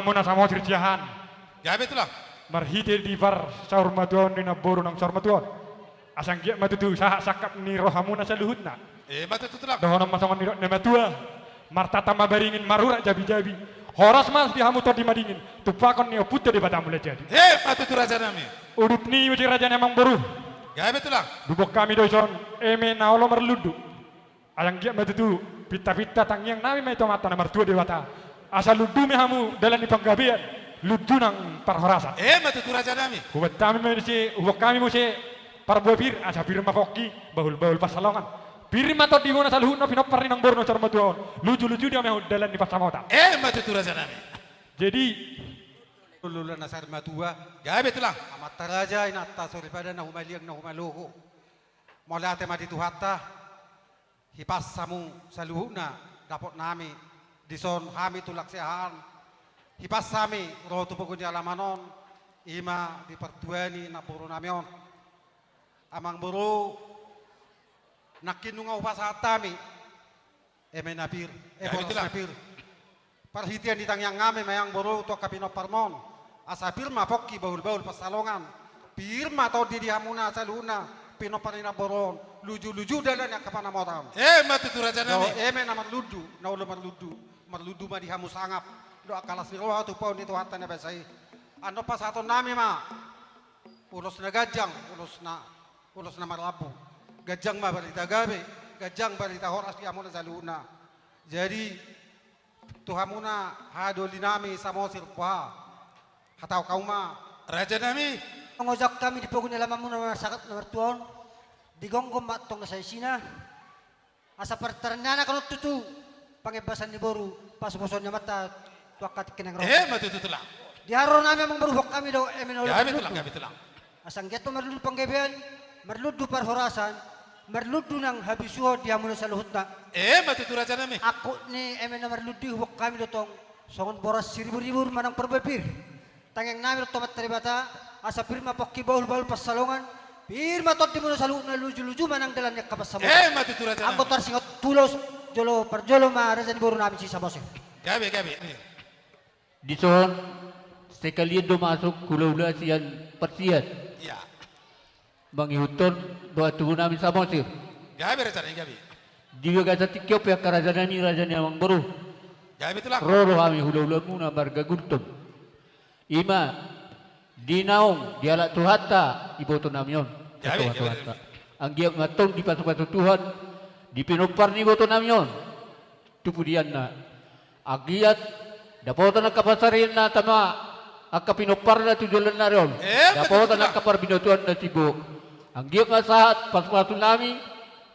Muna Samosir siahaan. Gabe tulang. Marhite di parsaurmatuaon ni namboru naung saurmatuaon. Asa anggiat ma tutu sahat sangkap ni rohamuna saluhutna. Ima tutu tulang. Dohonon ma songon nidok ni na matua. Martata ma baringin marurat jabijabi. Horas ma di hamu tondi madingin. Tumpakon ni ompunta Debata Mulajadi. Ima tutu raja nami. Udut ni muse raja ni amangboru. Gabe tulang. Dumenggan hami do dison eme na olo marlundu. Asa anggiat ma tutu pintapinta tangiang nami ma i tu Amanta na martua Debata. Asa lundu ma hamu dalan ni panggabean, lundu nang parhorasan. Ima tutu raja nami. Huboan hami muse, huboan hami muse parbue pir, asa pir ma pongki, bahulbahul pansalongan. Pir ma tondimuna saluhutna pinompar ni namboru naung saurmatuaon. Lujuluju ma hamu dalan ni pansamotan. Ima tutu raja nami. Jadi, hulahula na saur matua. Gabe tulang. Amanta raja, inanta soripada na humaliang na humaloho. Mauliate ma di Tuhanta. Hipas hamu saluhutna dapot nami dison hami tulang siahaan. Hipas hami ro tu pogu ni alaman on, ima di partua ni namboru nami on. Amangboru, nangkin nunga hupasahat hami eme na pir, eh, boras na pir. Parhitean ni tangiang nami ma i amangboru tu angka pinomparmon. Asa pir ma pongki bahulbahul pansalongan. Pir ma tondi di hamuna saluhutna pinompar ni namboru on. Lujuluju dalan ni angka pansamotan. Ima tutu raja nami. Eme na marlundu, na olo marlundu. Marlundu ma di hamu sangap. Dohot angka las ni roha tu paon ni Tuhanta na basa i. Annon pasahaton nami ma. Ulos na ganjang, ulos na, ulos na marlambu. Ganjang ma barita gabe, ganjang barita horas di hamuna saluhutna. Jadi, tu hamuna haha doli nami Samosir, boha hatahon hamu ma. Raja nami. Mangojak hami di pogu ni alamanmuna na sangap na martua on. Digomgom ma antong na saisina. Asa partarindahan on tutu pangembasan ni boru, pasupasu ni Amanta tu angka tingki na ro. Ima tutu tulang. Di haroronami amangboru, huboan hami do eme na olo marlundu. Gabe tulang, gabe tulang. Asa anggiat ma marlundu panggabean, marlundu parhorasan, marlundu nang habisuhon di hamuna saluhutna. Ima tutu raja nami. Angkup ni eme na marlundu i huboan hami do tong songon boras siriburibur manang parbue pir. Tangiang nami do tu Amanta Debata, asa pir ma pongki bahulbahul pansalongan, pir ma tondimuna saluhutna, lujuluju ma nang dalan ni angka pansamotan. Ima tutu raja nami. Anggo tarsingot tu ulos, jolo parjolo ma raja ni boru nami si Samosir. Gabe, gabe. Dison sekalian do masuk hulahula sian parsian. Iya. Mangihuthon dohot tubu nami Samosir. Gabe raja nami, gabe. Di bagasan tingki on pe angka raja nami, raja ni amangboru. Gabe tulang. Ro do hami hulahulamuna marga Gultom. Ima di naung dialap Tuhanta iboto nami on. Gabe, gabe. Anggiat ma antong dipasupasu Tuhan di pinompar ni iboto nami on. Tu pudianna. Anggiat dapotan angka pansarianna tama angka pinomparna tu joloan ni ari on. Dapotan angka parbinotoanna timbo. Anggiat ma sahat pasupasu nami,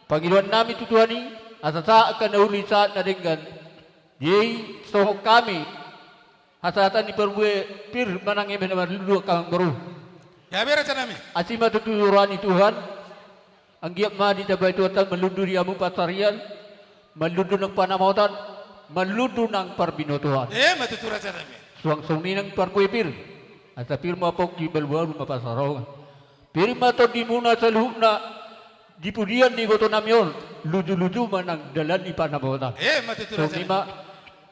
pangidoan nami tu Tuhan i, asa sahat angka na uli, sahat na denggan. Jadi songon hami hasahatan ni parbue pir manang eme na marlundu, angka amangboru. Gabe raja nami. Asi ma tutu roha ni Tuhan. Anggiat ma ditambai Tuhanta marlundu di hamu pansarian, marlundu nang pansamotan, marlundu nang parbinotoan. Ima tutu raja nami. Suang songon i nang parbue pir. Asa pir ma pongki, bahulbahul ma pansalongan. Pir ma tondimuna saluhutna di pudian ni iboto nami on, lujuluju ma nang dalan ni pansamotan. Ima tutu raja nami. Songon i ma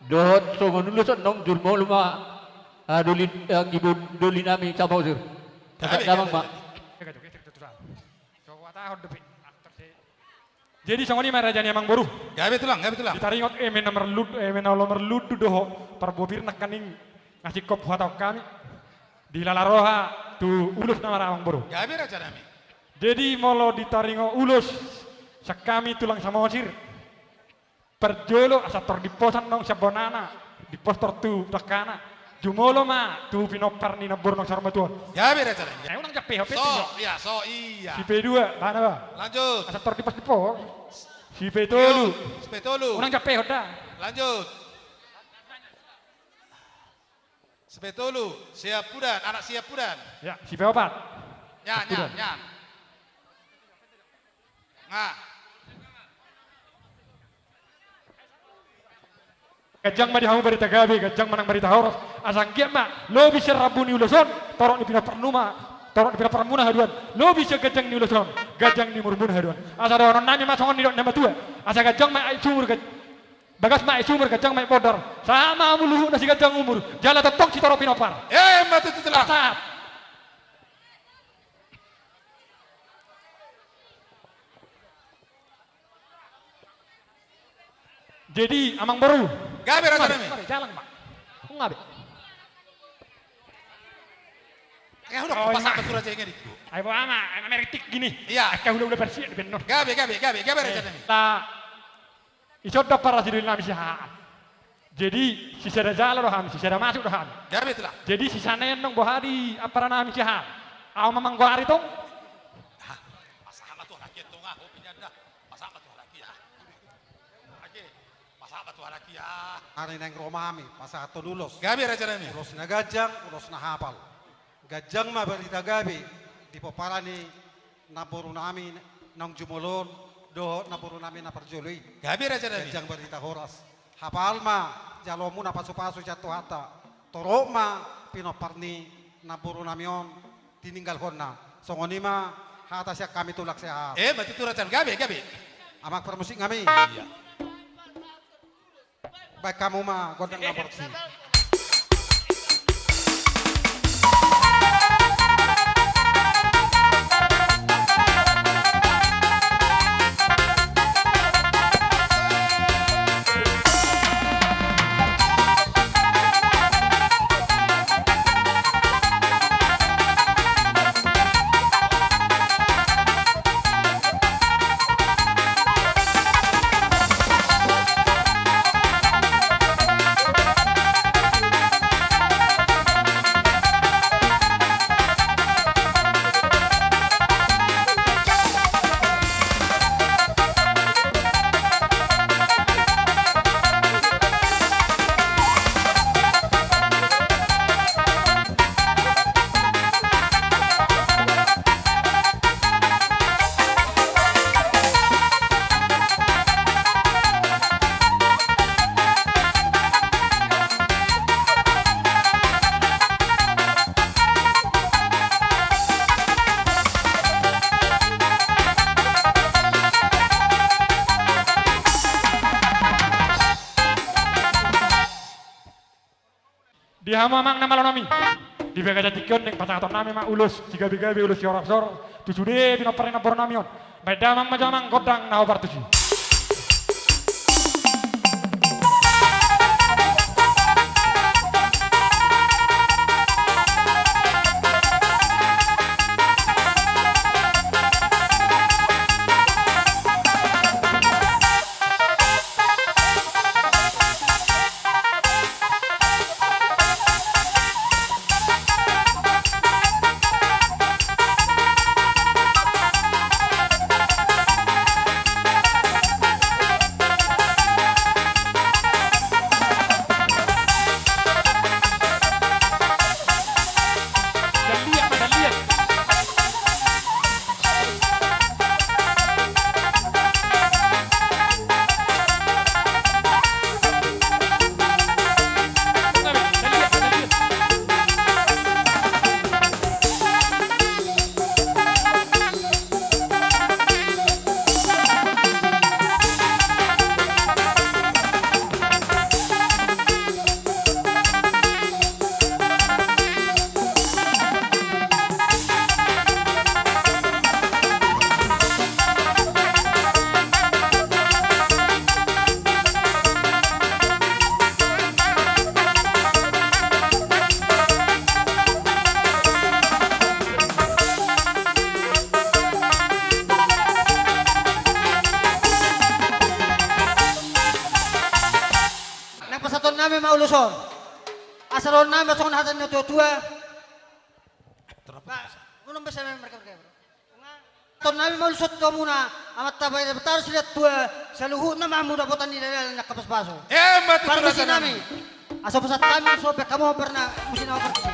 dohot songon ulos annon, jumolo ma, ah, doli, eh, anggi bo-, doli nami Samosir. Gabe, gabe, gabe. Damang ma. Jadi songon i ma raja ni amangboru. Gabe tulang, gabe tulang. Ditaringot eme na marlundu, eme na olo marlundu dohot parbue pir nangkaning na singkop huhatahon hami. Dilala roha tu ulos nama ra amangboru. Gabe raja nami. Jadi molo ditaringot ulos sian hami tulang Samosir. Parjolo asa tor diposan nang sian bonana, dipos tor tu dangkana. Jumolo ma tu pinompar ni namboru naung saur matua on. Gabe raja nami. Eh, unang jampehon pe. So, iya, so, iya. Si P dua, mana ba? Lanjut. Asa tor dipos, dipos. Si P tolu. Si P tolu. Unang jampehon da. Lanjut. Si P tolu, Siapudan, anak Siapudan. Ya, si P opat. Ya, Siapudan. Ya, ya. Nga. Ganjang ma di hamu barita gabe, ganjang ma nang barita horas. Asa anggiat ma lobi sian rambu ni ulos on, torop ni pinomparmuna, torop ni pinomparmuna haduan. Lobi sian ganjang ni ulos on, ganjang ni umurmuna haduan. Asa dohonon nami ma songon nidok ni na matua. Asa ganjang ma aek sumur, ganj-, Bagas ma i sumur, ganjang ma i bondar. Sahat ma hamu luhut na siganjang umur. Jala tongtong sitoro pinompar. Emma tutu, Tulang. Sahat. Jadi, amangboru. Gabe, raja nami. Mari, mari, jalang, Pak. Nunga be. Ayo, hudok, oh, pasahat ma tu raja i, ngedikku. Ayo, bawa ama, ama meritik gini. Iya. Ayo, hula-hula bersih, benar. Gabe, gabe, gabe, gabe, raja nami. Eh, ta-, ison do ampara sidoli nami sihahaan. Jadi, sisada jala do hami, sisada masuk do hami. Gabe, Tulang. Jadi, sisada naeng boha di ampara nami sihahaan. Ahu ma manggoari tong. Hah, pasahat ma tu halak i tong, ah, hobi ni anda. Pasahat ma tu halak i, ah. Ake, pasahat ma tu halak i, ah. Ari naeng ro ma hami, pasahathon ulos. Gabe, raja nami. Ulos na ganjang, ulos na hapal. Ganjang ma barita gabe di pomparan ni namboru nami naung jumolo on dohot namboru nami na parjolo i. Gabe, raja nami. Ganjang barita horas. Hapal ma jaloonmuna pasu-pasu sian Tuhanta. Torop ma pinompar ni namboru nami on tininggalhonna. Songon i ma hata sian hami, Tulang, sihahaan. Emma tutu, raja nami. Gabe, gabe. Amang parmusik nami. Iya. Baen hamu ma gondang na borsih. Di hamu amang na malo nami, di bagasan tingki on naeng pasahaton nami ma ulos sigabe-gabe, ulos sihoras-horas tu sude pinompar ni namboru nami on. Baen damang ma jo amang gondang na hombar tusi. Naeng pasahaton nami ma ulos on. Asa dohonon nami ma songon hata ni natua-tua. Ba, unang bisa mereka, mereka. Pasahaton nami ma ulos on tu hamuna, Amanta Debata do silehon tua, saluhutna ma hamu dapotan ni dalan na pasupasu. Emma tutu, raja nami. Parmusik nami. Asa pasahat hami ulos on, baen hamu ma gondang na musi na hombar tusi.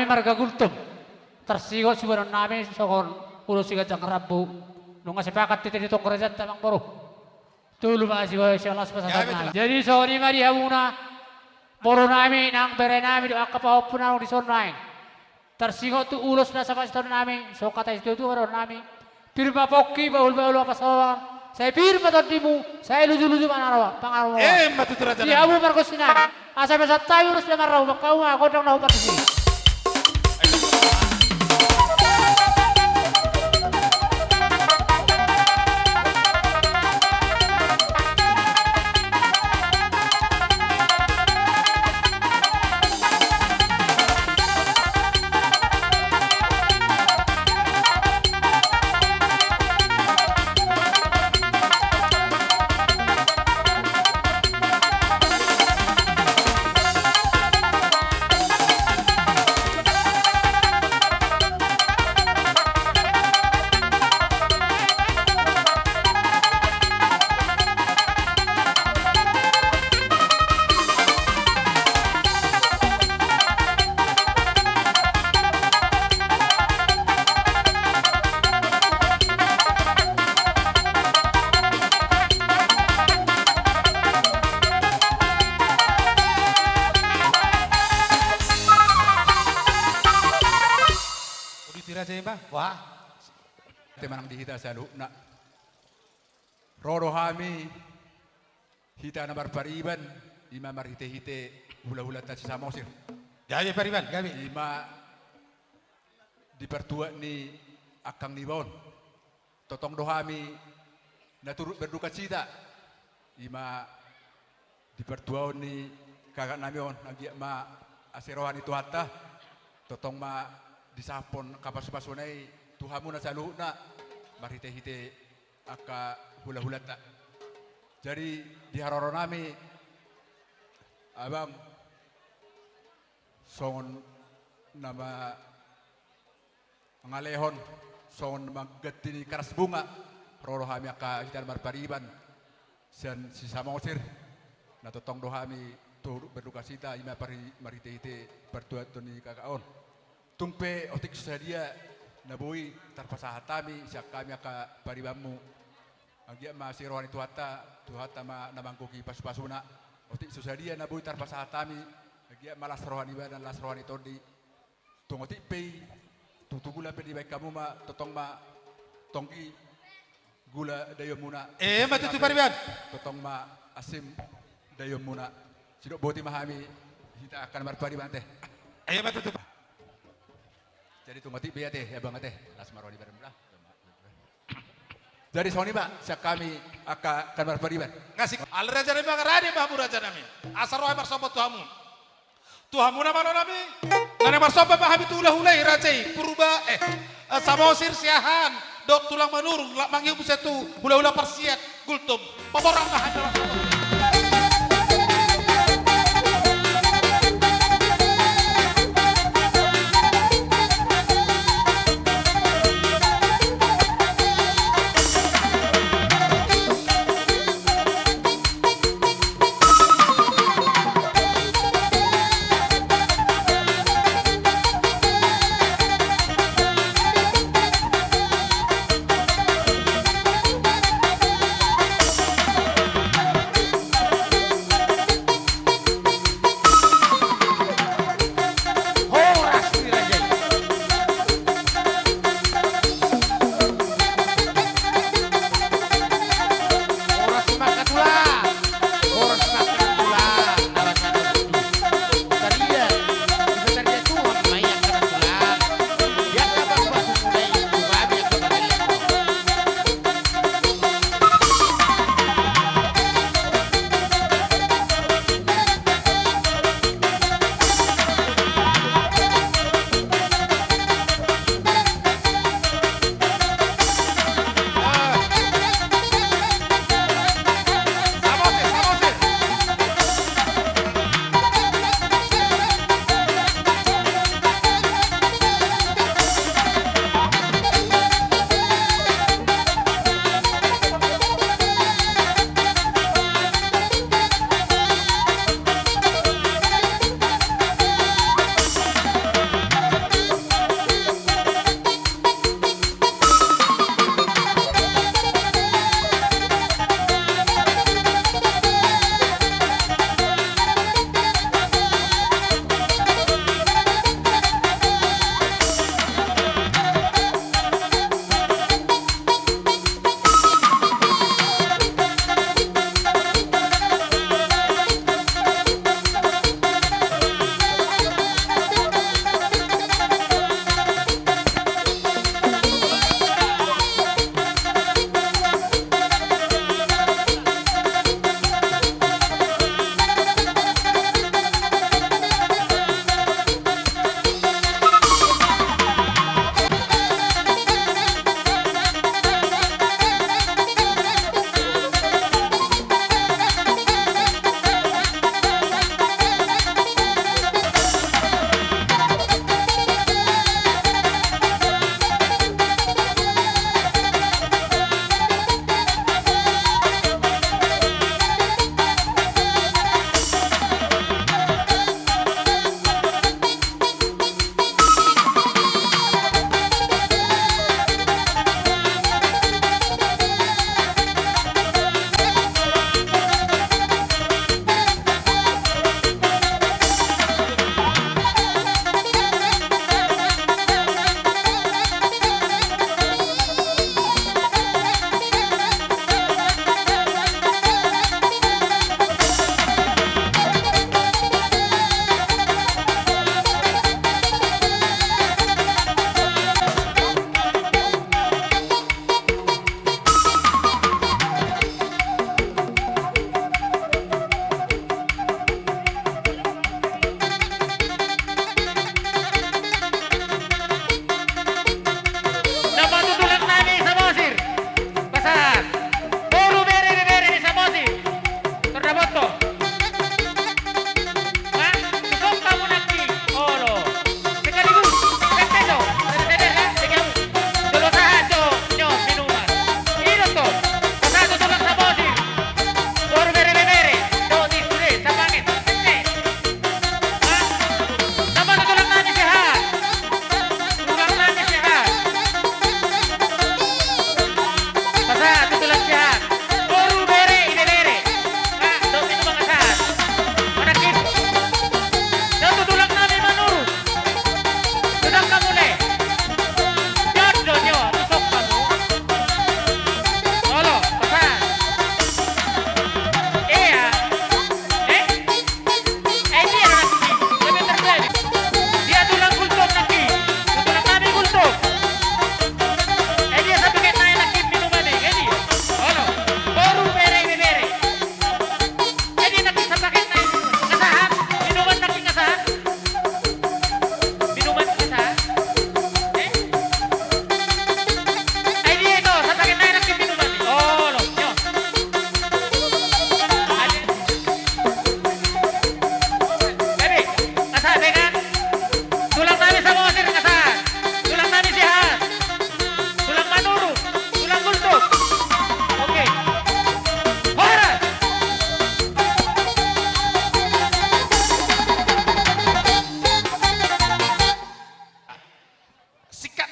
Marga Gultom. Tarsingot siboanon nami songon ulos siganjang rambu. Nunga sepakat hita di tonggor rajanta, amang boru. Tolu ma siboan sian las pasahaton nami. Jadi songon i ma di hamuna, boru nami nang bere nami dohot angka pahompu na adong di son nuaeng. Tarsingot tu ulos na sipasahatan nami, songon hata ni situatua ma dohonon nami. Pir ma pongki, bahulbahul ma pansalongan, sai pir ma tondimu, sai lujuluju ma pangarahutmu. Emma tutu, raja nami. Di hamu pargonsi nami, asa pesan hami ulos na marnida, bahen hamu ma gondang na hombar tusi. Uli tira jema, wah. Te manang di hita saluhutna. Ro do hami, hita na marpariban, i ma marhitehite hulahulanta si Samosir. Gabe pariban, gabe. I ma di partuat ni angkang niba on. Tongtong do hami na turut berdukacita. I ma di partuaon ni kakak nami on, anggiat ma asi roha ni Tuhanta. Tongtong ma disahaphon angka pasupasuna i tu hamuna saluhutna, marhitehite angka hulahulanta. Jadi di haroro nami, abang, songon na mangalehon, songon mangganti ni karas bunga, ro do hami angka hita na marpariban sian si Samosir, na tongtong do hami turut berdukacita, i ma pari-, marhitehite partuaton ni kakak on. Tung pe otik so sadia na boi tarpasahat hami sian hami angka paribanmu, anggiat ma asi roha ni Tuhanta, Tuhanta ma na manggohi pasupasuna. Otik so sadia na boi tarpasahat hami, anggiat ma las roha ni badan, las roha ni tondi. Tung otik pe i, tutu gula pe dibahen hamu ma, tongtong ma tonggi gula daionmuna. Emma tutu pariban. Tongtong ma asim daionmuna. Sidok boti ma hami, hita angka na marpariban ate. Emma tutu. Jadi tung otik pe i ate, abang ate. Las ma roha ni badanmuna. Jadi songon i ma sian hami angka na marpariban. Ngasik, ala raja nami, rade ma hamu raja nami. Asa ro hami marsomba tu hamu. Tu hamu na malo nami. Na naeng marsomba ma hami tu hulahula i, raja i, Purba, eh, eh, Samosir, Siahaan dohot tulang Manurung, laos mangihut muse tu hulahula parsiat Gultom. Paborang ma hami.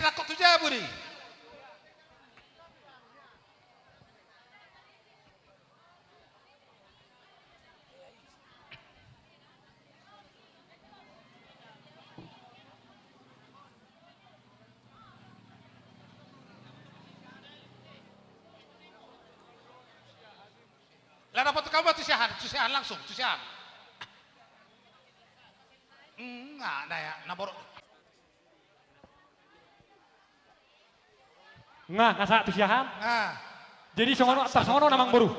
Takut tu jabu di. Lah, dapot kamu tu siahan, tu siahan langsung, tu siahan. Nga, na ya, na borok. Nga, nga sahat tu siahan. Nga. Jadi songon on, sa-, songon on, Amang Boru.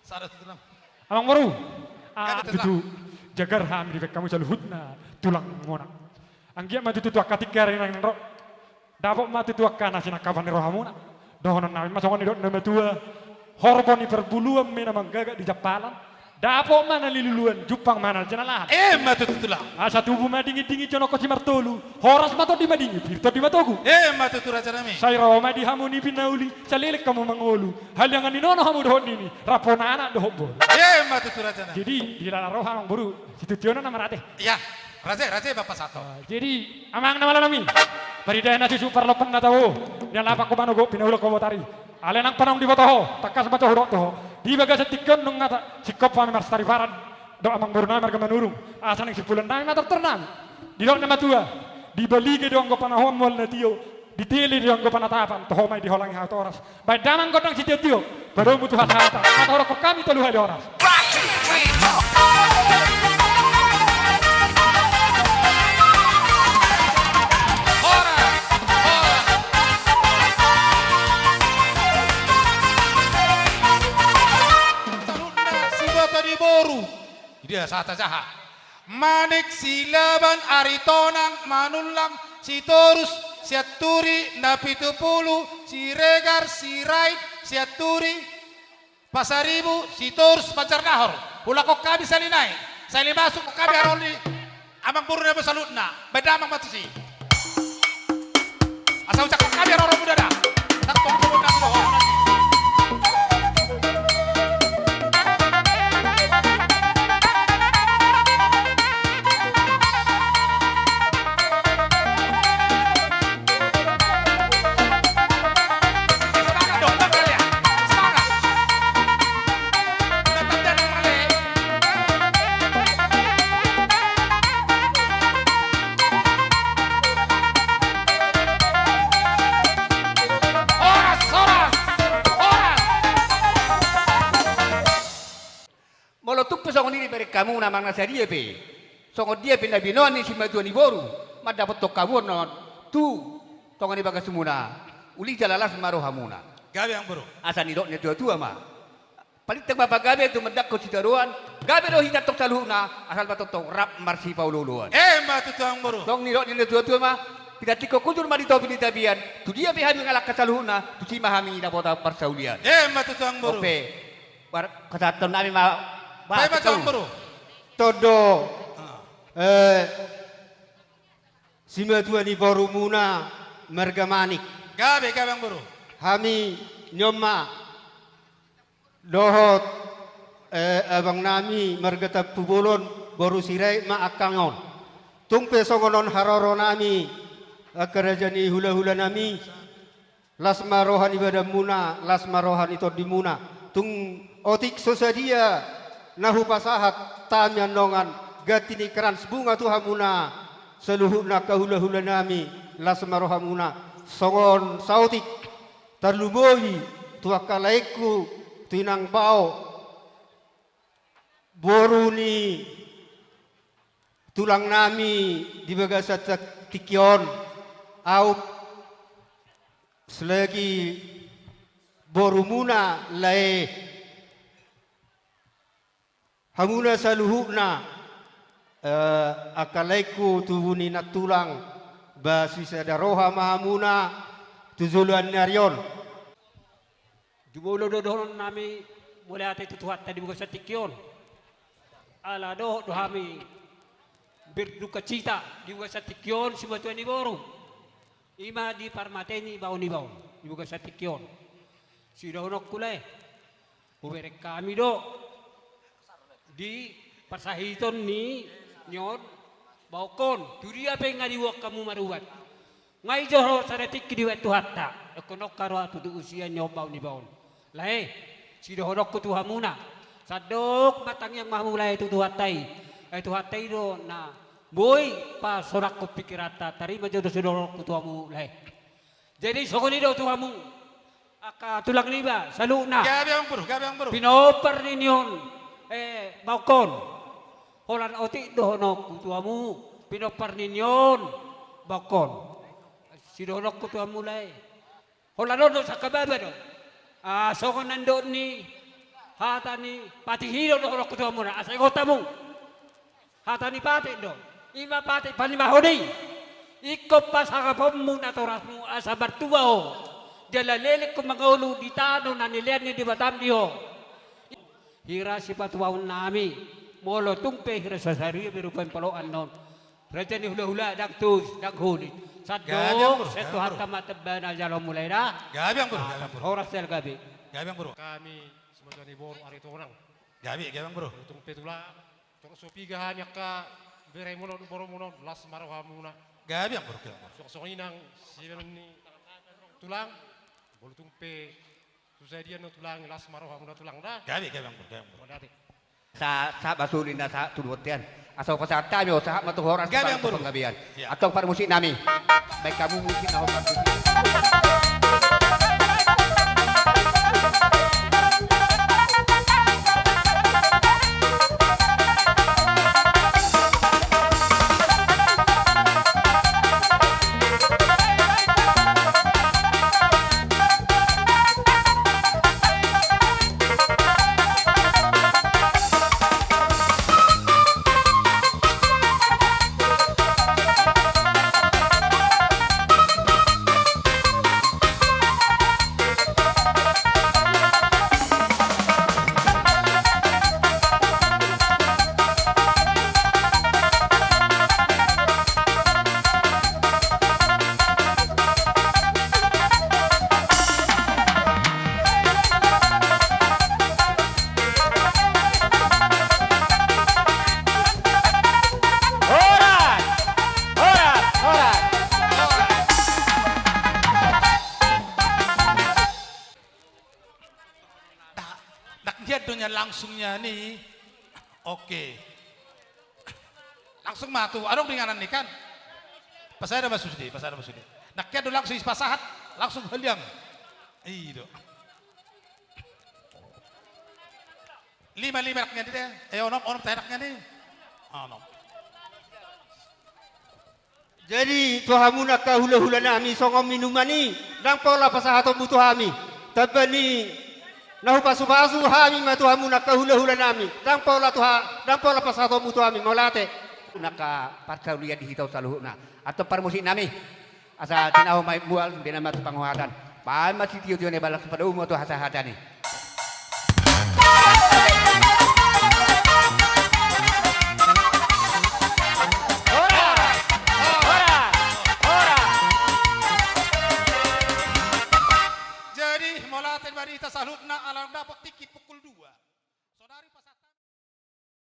Sada tu tulang. Amang Boru. Ah, tutu. Jagar hami dibahen hamu saluhutna tulang muna. Anggiat ma tutu tu angka tingki ari na naeng ro. Dapot ma tutu angka na sinangkapan ni rohamuna. Dohonon nami ma songon nidok ni na matua. Horbo ni parbuluan ma na manggagak di jampalan. Dapot ma na niluluan, jumpang ma na jinalahan. Emma tutu, tulang. Asa tubu ma dingindingin jonok simartolu. Horas ma tondi madingin, pir tondi matogu. Emma tutu, raja nami. Sai ro ma di hamu nipi na uli, saleleng hamu mangolu. Haliangan ni nono hamu dohot nini, rap hona anak dohot boru. Emma tutu, raja nami. Jadi, di lala roha, Amang Boru, situntionon nama rate. Iya. Raja, raja, Bapak Sato. Ah, jadi, amang na malo nami. Paridahan na susu parlompan na tabo. Nian lapak ko manogo, pinaulak ko botari. Alai nang panang diboto ho, tangkas ma hudok tu ho. Di bagasan tingki on nunga ta-, singkop hami marsariparan. Dohot Amang Boru nami marga Manurung. Asa naeng simpulan nami ma tortor nami. Didok na matua. Di balige do anggo panahoan mual na tio. Di tele do anggo panatapan. Toho ma i diholangi hatoras. Baen damang gondang sitiotio, badomu tu hasahatan, asa hudok hami tolu hali horas. Horas, horas. Saluhutna siboto ni boru. Dia sata jaha. Manik, Silaban, Aritonang, Manullang, Sitorus, Sianturi, Napitupulu, Siregar, Sirait, Sianturi, Pasaribu, Sitorus, Banjarnahor. Ulak hami sahali nai. Sahali masuk hami haroro ni Amang Boru nami saluhutna. Baen damang ma tusi. Asa ucak hami haroro muna da. Tangkong turun nami dohot. Horas, horas, horas. Molo tung pe songon i dibereng hamu na manang na sadia pe, songon dia pe na binoan ni simatua ni boru, mandapothon hamu on tu tonga ni bagasmuna, uli jala las ma rohamuna. Gabe, Amang Boru. Asa nidok ni natuatua ma. Palintang ma pagabe tu mandangkon sitadoan, gabe do hita tong saluhutna, asal ma tongtong rap marsipaolooloan. Emma tutu, Amang Boru. Tong nidok ni natuatua ma, pinantikhon hujur ma di topi ni tapian, tu dia pe hami mangalangka saluhutna, tusi ma hami dapotan parsaulian. Emma tutu, Amang Boru. Ope. Bar-, pasahaton nami ma. Bah, baen ma tu, Amang Boru. Tondo. Ah. Eh, simatua ni borumuna marga Manik. Gabe, gabe, Amang Boru. Hami ni on ma dohot, eh, abang nami marga Tampubolon, boru Sirait ma angka on. Tung pe songon on haroro nami, angka raja ni hulahula nami. Las ma roha ni badanmuna, las ma roha ni tondimuna. Tung otik so sadia na hupasahat hami annon ganti ni krans bunga tu hamuna, saluhutna angka hulahula nami, las ma rohamuna. Songon saotik tarlumobi tu angka laengku, tu inang bao, boru ni tulang nami di bagasan tingki on, ahu selagi borumuna lae. Hamuna saluhutna, eh, angka laengku tubu ni nantulang, ba sisada roha ma hamuna tu joloan ni ari on. Jumolo do dohonon nami mauliate tu Tuhanta di bagasan tingki on. Ala dohot do hami berdukacita di bagasan tingki on, simatua ni boru. I ma di parmateni bao ni bao di bagasan tingki on. Sidohononku lae, hubereng hami do di parsahiton ni, ni on, baonkon, tu dia pe nga diboan hamu marubat. Nga i jo ho sada tingki dibahen Tuhanta, ingkon nongka ro tutu usia ni ombaon niba on. Lae, sidohononku tu hamuna. Sandok martangiang ma hamu lae tu Tuhanta i. Ai Tuhanta i do na boi pasorangkon pikiranta, tarima jo do sidohononku tu hamu lae. Jadi songon i do tu hamu angka tulang niba saluhutna. Gabe amang boru, gabe amang boru. Pinompar ni on, eh, baonkon. Holan otik dohononku tu hamu, pinompar ni on baonkon. Sidohononku tu hamu lae. Holan on do sangkababa do. Ah, songon na nidok ni hata ni patih i do dohononku tu hamuna, asa ingot hamu. Hata ni patik do. I ma patik panimahon i. Ingkon pasangaponmu natorasmu asa martua ho. Jala leleng ho mangolu di tano na nilean ni Debatam di ho. Hira sipatupaonnami, molo tung pe hira sasaria be rupa ni paloan on. Raja ni hulahula, ndang tus, ndang holit. Sandok, gabe amang boru, sian Tuhanta ma tamba na jalo mulai da. Gabe amang boru, gabe amang boru. Horas jala gabe. Gabe amang boru. Hami, simatuan ni boru Aritonang. Gabe, gabe amang boru. Tung pe tulang, torus so piga hami angka beremunon, borumunon, las ma rohamuna. Gabe amang boru, gabe amang boru. Songon i nang sibaen ni tulang, molo tung pe tu sadia na tulang, las ma rohamuna tulang da. Gabe, gabe amang boru, gabe amang boru. Mauliate. Sa, sahat ma sude na sahat tu bontean. Asa hupasahat hami, sahat ma tu horas, gabe amang boru, panggabean. Antong parmusiknami. Baen hamu musik na hombar tu. Horas! Horas! Horas! Horas! Ndang, ndang dia do nian langsung nian i. Oke. Langsung ma tu, adong do inganan ni kan. Pasada ma sude, pasada ma sude. Ndang dia do langsung i pasahat, langsung haliang. I do. Lima, lima anak nian i de. Eh, onom, onom ta anak nian i. Onom. Jadi tu hamuna angka hulahulanami, songon minuman i ndang pola pasahatonmu tu hami. Tamba ni na hupasupasu hami ma tu hamuna angka hulahulanami, ndang pola tu ha-, ndang pola pasahatonmu tu hami, mauliate. Angka parsaulian di hita on saluhutna. Antong parmusiknami. Asa tinahu ma i mual, baen ma tu pangohatan. Baen ma sitiotio ni balang, sipadomu ma tu hasahatan i. Horas! Horas! Horas! Jadi, mauliate ma di hita saluhutna.